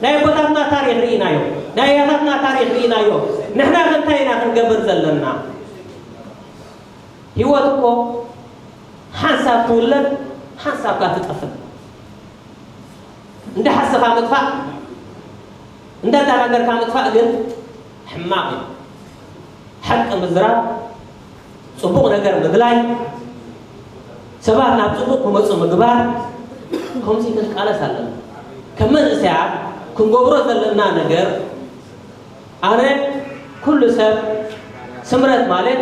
ናይ ኣቦታትና ታሪኽ ርኢናዮ፣ ናይ ኣያታትና ታሪኽ ርኢናዮ። ንሕና ከ እንታይ ኢና ክንገብር ዘለና? ህይወት እኮ ሓንሳብ ትውለድ፣ ሓንሳብ ከኣ ትጠፍእ። እንዳ ሓሰኻ ምጥፋእ፣ እንዳ ተናገርካ ምጥፋእ ግን ሕማቕ እዩ። ሓቂ ምዝራብ፣ ጽቡቕ ነገር ምግላይ፣ ሰባት ናብ ጽቡቕ ክመጹ ምግባር፣ ከምዚ ክንቃለስ ኣለና። ከም መንእሰያት ክንገብሮ ዘለና ነገር፣ ኣነ ኩሉ ሰብ ስምረት ማለት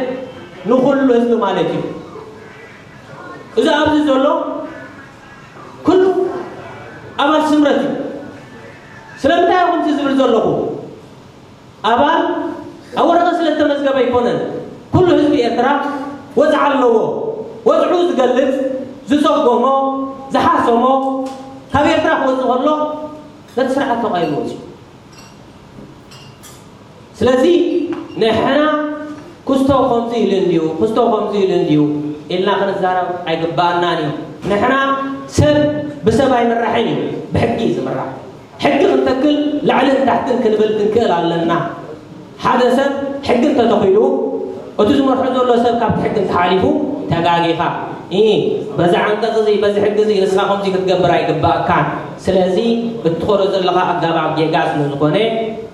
ንኹሉ ህዝቢ ማለት እዩ። እዚ ኣብዚ ዘሎ ኩሉ ኣባል ስምረት እዩ። ስለምንታይ ከምዚ ዝብል ዘለኹ? ኣባል ኣብ ወረቐት ስለ ዝተመዝገበ ኣይኮነን። ኩሉ ህዝቢ ኤርትራ ወጽዓ ኣለዎ። ወጽዑ ዝገልጽ፣ ዝጸጎሞ፣ ዝሓሰሞ፣ ካብ ኤርትራ ክወጽእ ከሎ ነቲ ስርዓት ተቓይሩ ወጽዩ። ስለዚ ንሕና ክስቶ ከምዚ ኢሉ እንድዩ፣ ክስቶ ከምዚ ኢሉ እንድዩ ኢልና ክንዛረብ ኣይግባኣናን እዩ። ንሕና ሰብ ብሰብ ኣይምራሕን እዩ፣ ብሕጊ እዩ ዝምራሕ። ሕጊ ክንተክል ላዕልን ታሕትን ክንብል ክንክእል ኣለና። ሓደ ሰብ ሕጊ እንተተኺሉ፣ እቲ ዝመርሖ ዘሎ ሰብ ካብቲ ሕጊ እንተሓሊፉ፣ ተጋጊኻ። እ፣ በዚ ዓንቀጽ እዚ፣ በዚ ሕጊ እዚ ንስኻ ከምዚ ክትገብር ኣይግባእካን። ስለዚ እትኸዶ ዘለኻ ኣገባብ ጌጋ ስለ ዝኾነ፣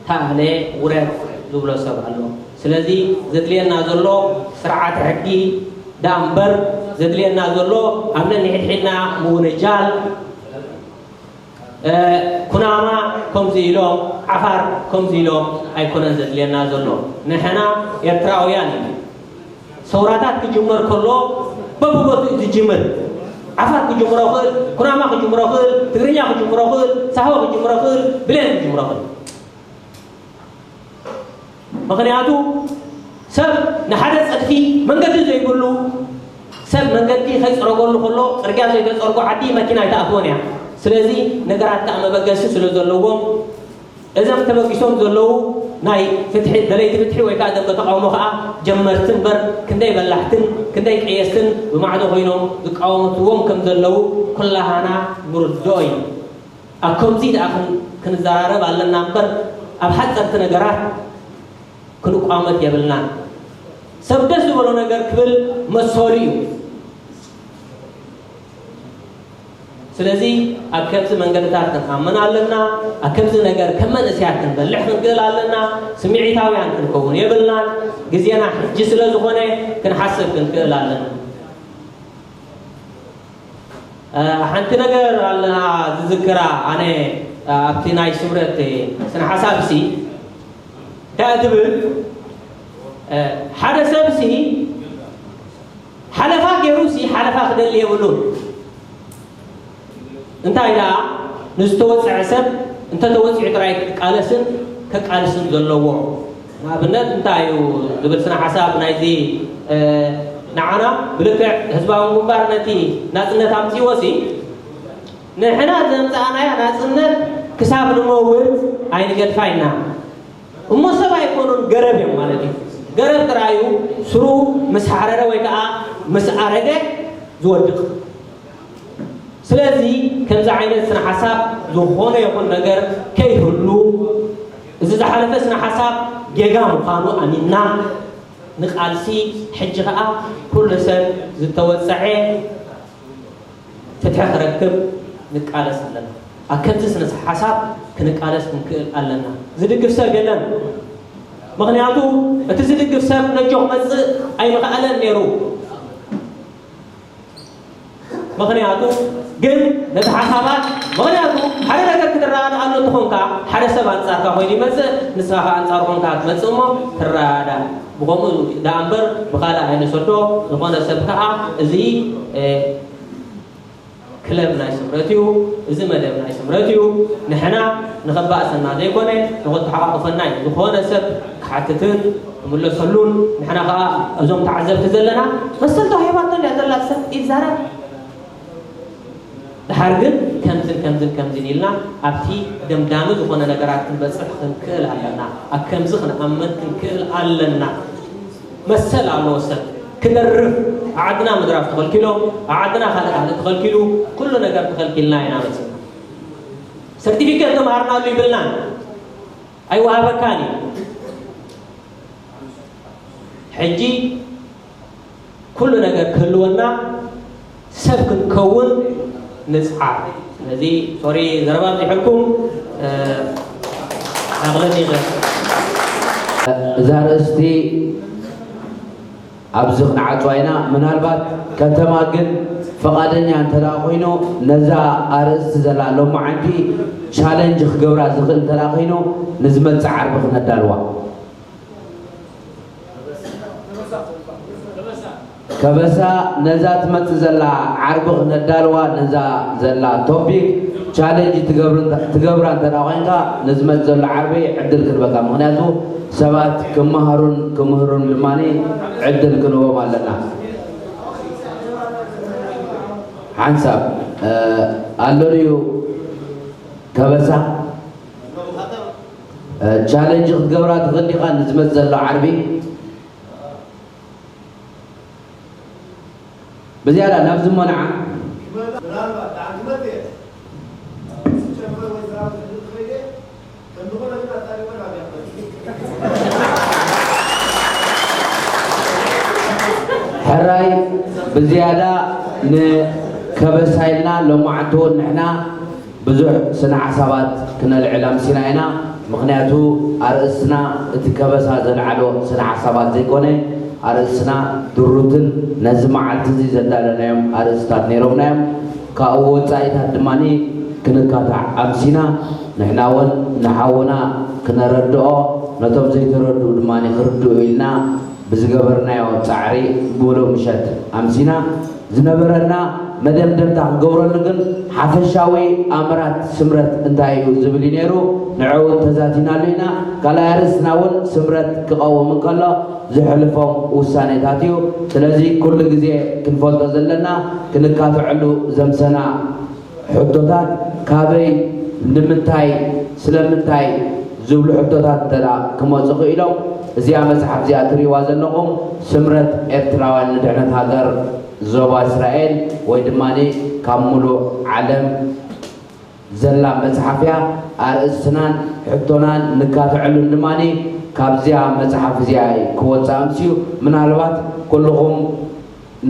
ታህለ ውረድ ዝብሎ ሰብ ኣሎ። ስለዚ ዘድልየና ዘሎ ስርዓተ ሕጊ ደኣ እምበር፣ ዘድልየና ዘሎ ኣብ ነንሕድሕድና ምውንጃል፣ እ፣ ኩናማ ከምዚ ኢሎም፣ ዓፋር ከምዚ ኢሎም ኣይኮነን ዘድልየና ዘሎ። ንሕና ኤርትራውያን ኢና። ሰውራታት ክጅመር ከሎ በብቦትኡ እዩ ዝጅምር። ዓፋር ክጅምሮ ክእል፣ ኩናማ ክጅምሮ ክእል፣ ትግርኛ ክጅምሮ ክእል፣ ሳሆ ክጅምሮ ክእል፣ ብሌን ክጅምሮ ክእል። ምኽንያቱ ሰብ ንሓደ ጸድፊ መንገዲ ዘይብሉ ሰብ መንገዲ ከይጸረገሉ ከሎ ጽርግያ ዘይተጸርጎ ዓዲ መኪና ኣይትኣትዎን እያ። ስለዚ ነገራት ከኣ መበገሲ ስለ ዘለዎም እዞም ተበጊሶም ዘለዉ ናይ ፍትሒ፣ ደለይቲ ፍትሒ ወይ ከኣ ደንበ ተቃውሞ ከኣ ጀመርቲ እምበር ክንደይ በላሕትን ክንደይ ቀየስትን ብማዕዶ ኮይኖም ዝቃወምትዎም ከም ዘለዉ ኩላሃና ንርድኦ እዩ። ኣብ ከምዚ ደኣ ክን-፣ ክንዘራረብ ኣለና እምበር ኣብ ሓጸርቲ ነገራት ክንቋመት የብልናን። ሰብ ደስ ዝበሎ ነገር ክብል መሰሉ እዩ። ስለዚ ኣብ ከምዚ መንገድታት ክንኣምን ኣለና። ኣብ ከምዚ ነገር ከም መንእሰያት ክንበልሕ ክንክእል ኣለና። ስምዒታውያን ክንከውን የብልናን። ግዜና ሕጂ ስለ ዝኾነ ክንሓስብ ክንክእል ኣለና። ሓንቲ ነገር ኣለና ዝዝክራ፣ ኣነ ኣብቲ ናይ ስምረት ስነ ሓሳብ ሲ እንታይ ትብል? ሓደ ሰብ ሲ ሓለፋ ገይሩ ሲ ሓለፋ ክደሊ የብሉን። እንታይ ደኣ ንዝተወፅዐ ሰብ እንተተወፂዑ ጥራይ ክቃለስን ከቃልስን ዘለዎ። ንኣብነት እንታይ እዩ ዝብል ስነ ሓሳብ ናይዚ ንዓና ብልክዕ ህዝባዊ ግንባር ነቲ ናፅነት ኣምፅዎ ሲ ንሕና ዘምፃእናያ ናፅነት ክሳብ ንመውት ኣይንገድፋ ኢና። እሞ ሰብ ኣይኮኑን ገረብ እዮም ማለት እዩ። ገረብ ጥራይ እዩ ስሩ ምስ ሓረረ ወይ ከዓ ምስ ኣረገ ዝወድቕ። ስለዚ ከምዚ ዓይነት ስነ ሓሳብ ዝኾነ ይኹን ነገር ከይህሉ፣ እዚ ዝሓለፈ ስነ ሓሳብ ጌጋ ምዃኑ ኣሚንና ንቃልሲ። ሕጂ ከዓ ኩሉ ሰብ ዝተወፀዐ ፍትሒ ክረክብ ንቃለስ ኣለና። ኣብ ከምዚ ስነ ሓሳብ ክንቃለስ ክንክእል ኣለና። ዝድግፍ ሰብ የለን። ምኽንያቱ እቲ ዝድግፍ ሰብ ነጆ ክመፅእ ኣይምኽኣለን ነይሩ። ምኽንያቱ ግን ነቲ ሓሳባት ምኽንያቱ ሓደ ነገር ክትረዳዳኣሉ እንተኾንካ ሓደ ሰብ ኣንጻርካ ኮይኑ ይመጽእ፣ ንስኻ ከኣ ኣንጻሩ ኮንካ ትመጽእ እሞ ትረዳዳእ። ብኸምኡ ደኣ እምበር ብኻልእ ኣይንሰዶ። ዝኾነ ሰብ ከኣ እዚ ክለብ ናይ ስምረት እዩ፣ እዚ መደብ ናይ ስምረት እዩ። ንሕና ንኸባእሰና ዘይኮነ ንኸተሓቋቑፈና እዩ። ዝኾነ ሰብ ክሓትትን ክምለሰሉን ንሕና ከኣ እዞም ተዓዘብቲ ዘለና መሰል ተዋሂባቶ እንድያ ዘላ ሰብ ይዛረብ። ድሓር ግን ከምዝን ከምዝን ከምዝን ኢልና ኣብቲ ደምዳሚ ዝኾነ ነገራት ክንበፅሕ ክንክእል ኣለና። ኣብ ከምዚ ክንኣምን ክንክእል ኣለና። መሰል ኣለዎ ሰብ ክደርፍ። ኣብ ዓድና ምድራፍ ተኸልኪሎ፣ ኣብ ዓድና ካልእ ካልእ ተኸልኪሉ፣ ኩሉ ነገር ተኸልኪልና ኢና መፅና። ሰርቲፊኬት ተምሃርናሉ ይብልናን ኣይወሃበካን እዩ። ሕጂ ኩሉ ነገር ክህልወና ሰብ ክንከውን ንፅዓር። ስለዚ ሶሪ ዘረባ ኣብዚሐልኩም ኣቕለኒ ይኽእል። እዛ ርእስቲ ኣብዚ ክንዓፅዋ ኢና። ምናልባት ከተማ ግን ፈቓደኛ እንተ ደኣ ኮይኑ ነዛ ኣርእስቲ ዘላ ሎማዓንቲ ቻለንጅ ክገብራ ዝኽእል እንተ ደኣ ኮይኑ ንዝመፅእ ዓርቢ ክነዳልዋ። ከበሳ ነዛ ትመጽእ ዘላ ዓርቢ ክነዳልዋ ነዛ ዘላ ቶፒክ ቻለንጅ ትገብር እንተ- ትገብራ እንተ ደኣ ኮይንካ ንዝመጽእ ዘሎ ዓርቢ ዕድል ክንበካ። ምኽንያቱ ሰባት ክመሃሩን ክምህሩን ድማ ዕድል ክንህቦም ኣለና። ሓንሳብ ኣሎ ድዩ ከበሳ? ቻለንጅ ክትገብራ ትኽእል ዲኻ ንዝመጽእ ዘሎ ዓርቢ? ብዝያዳ ናብዚ እሞ ንዓ ሕራይ ብዝያዳ ንከበሳ ኢልና ሎማዓንቲ እውን ንሕና ብዙሕ ስነ ሓሳባት ክነልዕል ኣምሲና ኢና። ምኽንያቱ ኣርእስትና እቲ ከበሳ ዘልዓሎ ስነ ሓሳባት ዘይኮነ፣ ኣርእስትና ድሩትን ነዚ መዓልቲ እዚ ዘዳለናዮም ኣርእስታት ነይሮምና እዮም። ካብኡ ወጻኢታት ድማ ክንካታዕ ኣምሲና። ንሕና እውን ንሓውና ክነረድኦ፣ ነቶም ዘይተረድኡ ድማ ክርድኡ ኢልና ብዝገበርናዮ ጻዕሪ ብውሎ ምሸት ኣምሲና። ዝነበረና መደምደምታ ክንገብረሉ ግን ሓፈሻዊ ኣምራት ስምረት እንታይ እዩ ዝብል እዩ ነይሩ። ንዕኡ እውን ተዛቲናሉ ኢና። ካልኣይ ኣርእስትና እውን ስምረት ክቐውም እንከሎ ዘሕልፎም ውሳኔታት እዩ። ስለዚ ኩሉ ግዜ ክንፈልጦ ዘለና ክንካትዐሉ ዘምሰና ሕቶታት ካበይ፣ ንምንታይ፣ ስለምንታይ ዝብሉ ሕቶታት እንተ ደኣ ክመጹ ክኢሎም፣ እዚኣ መጽሓፍ እዚኣ ትርእይዋ ዘለኹም ስምረት ኤርትራውያን ንድሕነት ሃገር ዞባ እስራኤል ወይ ድማ ካብ ሙሉእ ዓለም ዘላ መጽሓፍ እያ። ኣርእስትናን ሕቶናን ንካትዐሉን ድማ ካብዚኣ መጽሓፍ እዚኣ ክወጽእ ኣምስዩ። ምናልባት ኩልኹም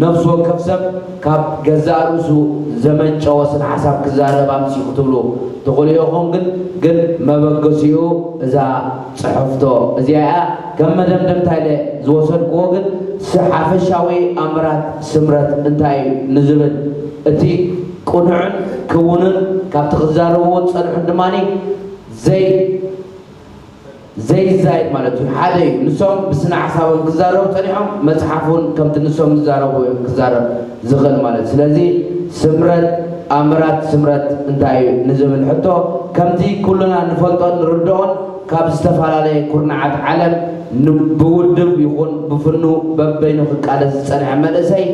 ነፍሲ ወከፍ ሰብ ካብ ገዛእ ርእሱ ዘመንጨወ ስነ ሓሳብ ክዛረብ ኣምስዩ ክትብሉ ትኽእሉ ኢኹም። ግን ግን መበገሲኡ እዛ ጽሕፍቶ እዚኣ እያ። ከም መደምደምታ ኢለ ዝወሰድክዎ ግን ስ-፣ ሓፈሻዊ ኣምራት ስምረት እንታይ እዩ ንዝብል እቲ ቅኑዕን ክውንን ካብቲ ክዛረብዎ ዝጸንሑን ድማ ዘይ ዘይዛየድ ማለት እዩ። ሓደ እዩ። ንሶም ብስነ ሓሳቦም ክዛረቡ ጸኒሖም፣ መጽሓፍ እውን ከምቲ ንሶም ዝዛረቡ እዮም ክዛረብ ዝኽእል ማለት። ስለዚ ስምረት ኣምራት ስምረት እንታይ እዩ ንዝብል ሕቶ፣ ከምቲ ኩልና ንፈልጦን ንርድኦን ካብ ዝተፈላለየ ኩርናዓት ዓለም ን-፣ ብውድብ ይኹን ብፍኑ በበይኑ ክቃለስ ዝጸንሐ መንእሰይ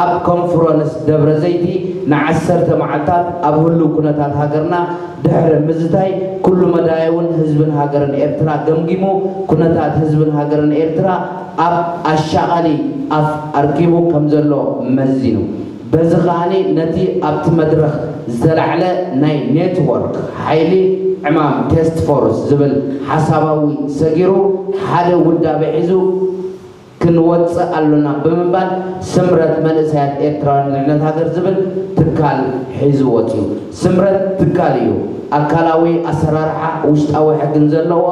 ኣብ ኮንፈረንስ ደብረ ዘይቲ ንዓሰርተ መዓልታት ኣብ ህሉው ኩነታት ሃገርና ድሕሪ ምዝታይ፣ ኩሉ መዳየውን ህዝብን ሃገርን ኤርትራ ገምጊሙ፣ ኩነታት ህዝብን ሃገርን ኤርትራ ኣብ ኣሻቓሊ ኣፍ ኣርኪቡ ከም ዘሎ መዚኑ። በዚ ከኣኒ ነቲ ኣብቲ መድረኽ ዝተላዕለ ናይ ኔትወርክ ሓይሊ ዕማም ቴስክ ፎርስ ዝብል ሓሳባዊ ሰጊሩ፣ ሓደ ውዳበ ሒዙ ክንወጽእ ኣሎና ብምባል፣ ስምረት መንእሰያት ኤርትራውያን ድሕነት ሃገር ዝብል ትካል ሒዙ ወጺኡ። ስምረት ትካል እዩ። ኣካላዊ ኣሰራርሓ ውሽጣዊ ሕግን ዘለዎ፣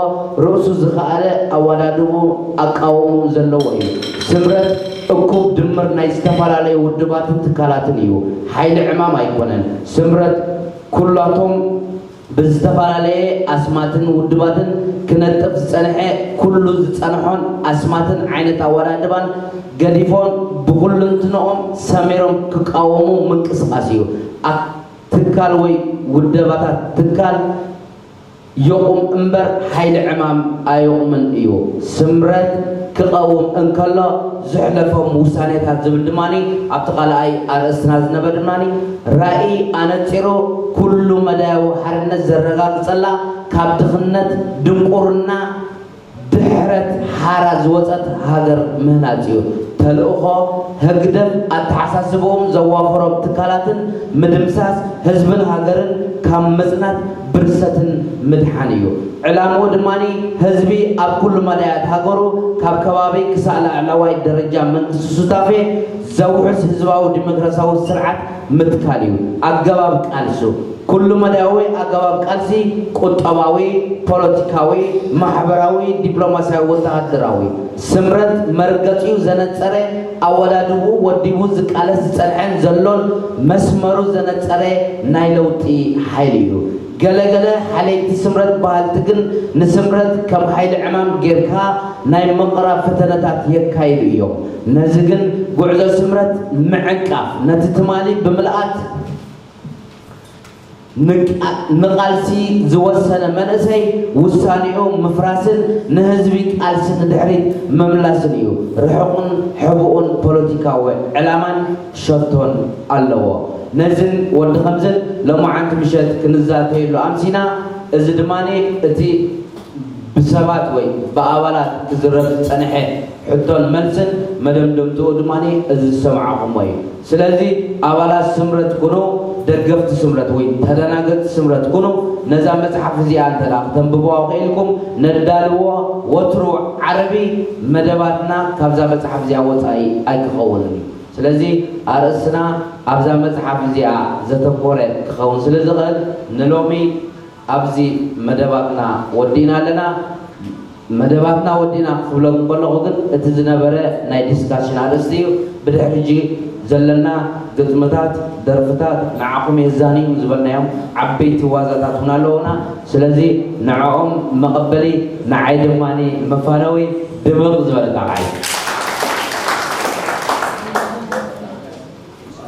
ርእሱ ዝኸኣለ ኣወዳድቡ ኣቃውሙ ዘለዎ እዩ። ስምረት እኩብ ድምር ናይ ዝተፈላለዩ ውድባትን ትካላትን እዩ። ሓይሊ ዕማም ኣይኮነን። ስምረት ኩላቶም ብዝተፈላለየ ኣስማትን ውድባትን ክነጥፍ ዝጸንሐ፣ ኩሉ ዝጸንሖን ኣስማትን ዓይነት ኣወዳድባን ገዲፎን ብኹልንትንኦም ሰሚሮም ክቃወሙ ምንቅስቓስ እዩ። ኣብ ትካል ወይ ውደባታት ትካል የቑም እምበር ሓይሊ ዕማም ኣየቑምን እዩ። ስምረት ክቐውም እንከሎ ዘሕለፎም ውሳኔታት ዝብል ድማ ኣብቲ ካልኣይ ኣርእስትና ዝነበረ ድማ ራእይ ኣነጺሩ ኩሉ መዳያዊ ሓርነት ዘረጋግጸላ ካብ ድኽነት ድንቁርና ድሕረት ሓራ ዝወጸት ሃገር ምህናጽ እዩ። ተልእኾ ህግደፍ ኣተሓሳስብኦም ዘዋፈሮም ትካላትን ምድምሳስ ህዝብን ሃገርን ካብ ምጽናት ብርሰትን ምድሓን እዩ። ዕላምኡ ድማ ህዝቢ ኣብ ኩሉ መዳያት ሃገሩ ካብ ከባቢ ክሳእ ላዕለዋይ ደረጃ መንግስቲ ሱታፌ ዘውሕስ ህዝባዊ ዲሞክራሲያዊ ስርዓት ምትካል እዩ። ኣገባብ ቃልሱ ኩሉ መዳያዊ ኣገባብ ቃልሲ ቁጠባዊ፣ ፖለቲካዊ፣ ማሕበራዊ፣ ዲፕሎማሲያዊ፣ ወተሃደራዊ ስምረት መርገጺኡ ዘነጸረ ኣወዳድብኡ ወዲቡ ዝቃለስ ዝጸንሐን ዘሎን መስመሩ ዘነጸረ ናይ ለውጢ ሓይሊ እዩ። ገለገለ ሓለይቲ ስምረት በሃልቲ ግን ንስምረት ከም ሓይሊ ዕማም ጌርካ ናይ ምቕራብ ፈተነታት የካይዱ እዮም። ነዚ ግን ጉዕዞ ስምረት ምዕንቃፍ፣ ነቲ ትማሊ ብምልኣት ንቃ-፣ ንቓልሲ ዝወሰነ መንእሰይ ውሳኔኡ ምፍራስን ንህዝቢ ቃልሲ ንድሕሪት ምምላስን እዩ። ርሑቕን ሕቡእን ፖለቲካዊ ዕላማን ሸቶን ኣለዎ። ነዝን ወዲ ከምዝን ሎማዓንቲ ምሸት ክንዛተየሉ ኣምሲና። እዚ ድማ እቲ ብሰባት ወይ ብኣባላት ክዝረብ ዝጸንሐ ሕቶን መልስን መደምደምትኡ ድማ እዚ ዝሰማዕኹሞ እዩ። ስለዚ ኣባላት ስምረት ኩኑ፣ ደገፍቲ ስምረት ወይ ተደናገጽቲ ስምረት ኩኑ፣ ነዛ መጽሓፍ እዚኣ እንተ ደኣ ክተንብብዋ ክኢልኩም፣ ነዳልዎ ወትሩ ዓርቢ መደባትና ካብዛ መጽሓፍ እዚኣ ወጻኢ ኣይክኸውንን እዩ። ስለዚ ኣርእስትና ኣብዛ መጽሓፍ እዚኣ ዘተኮረ ክኸውን ስለ ዝኽእል፣ ንሎሚ ኣብዚ መደባትና ወዲእና ኣለና። መደባትና ወዲእና ክብለኩም ከለኹ ግን እቲ ዝነበረ ናይ ዲስካሽን ኣርእስቲ እዩ። ብድሕሪ ሕጂ ዘለና ግጥምታት፣ ደርፍታት ንዓኹም የዛንዩ ዝበልናዮም ዓበይቲ ዋዛታት እውን ኣለዉና። ስለዚ ንዕኦም መቐበሊ፣ ንዓይ ድማ መፋነዊ ድምቕ ዝበለ ጣቕዓይ።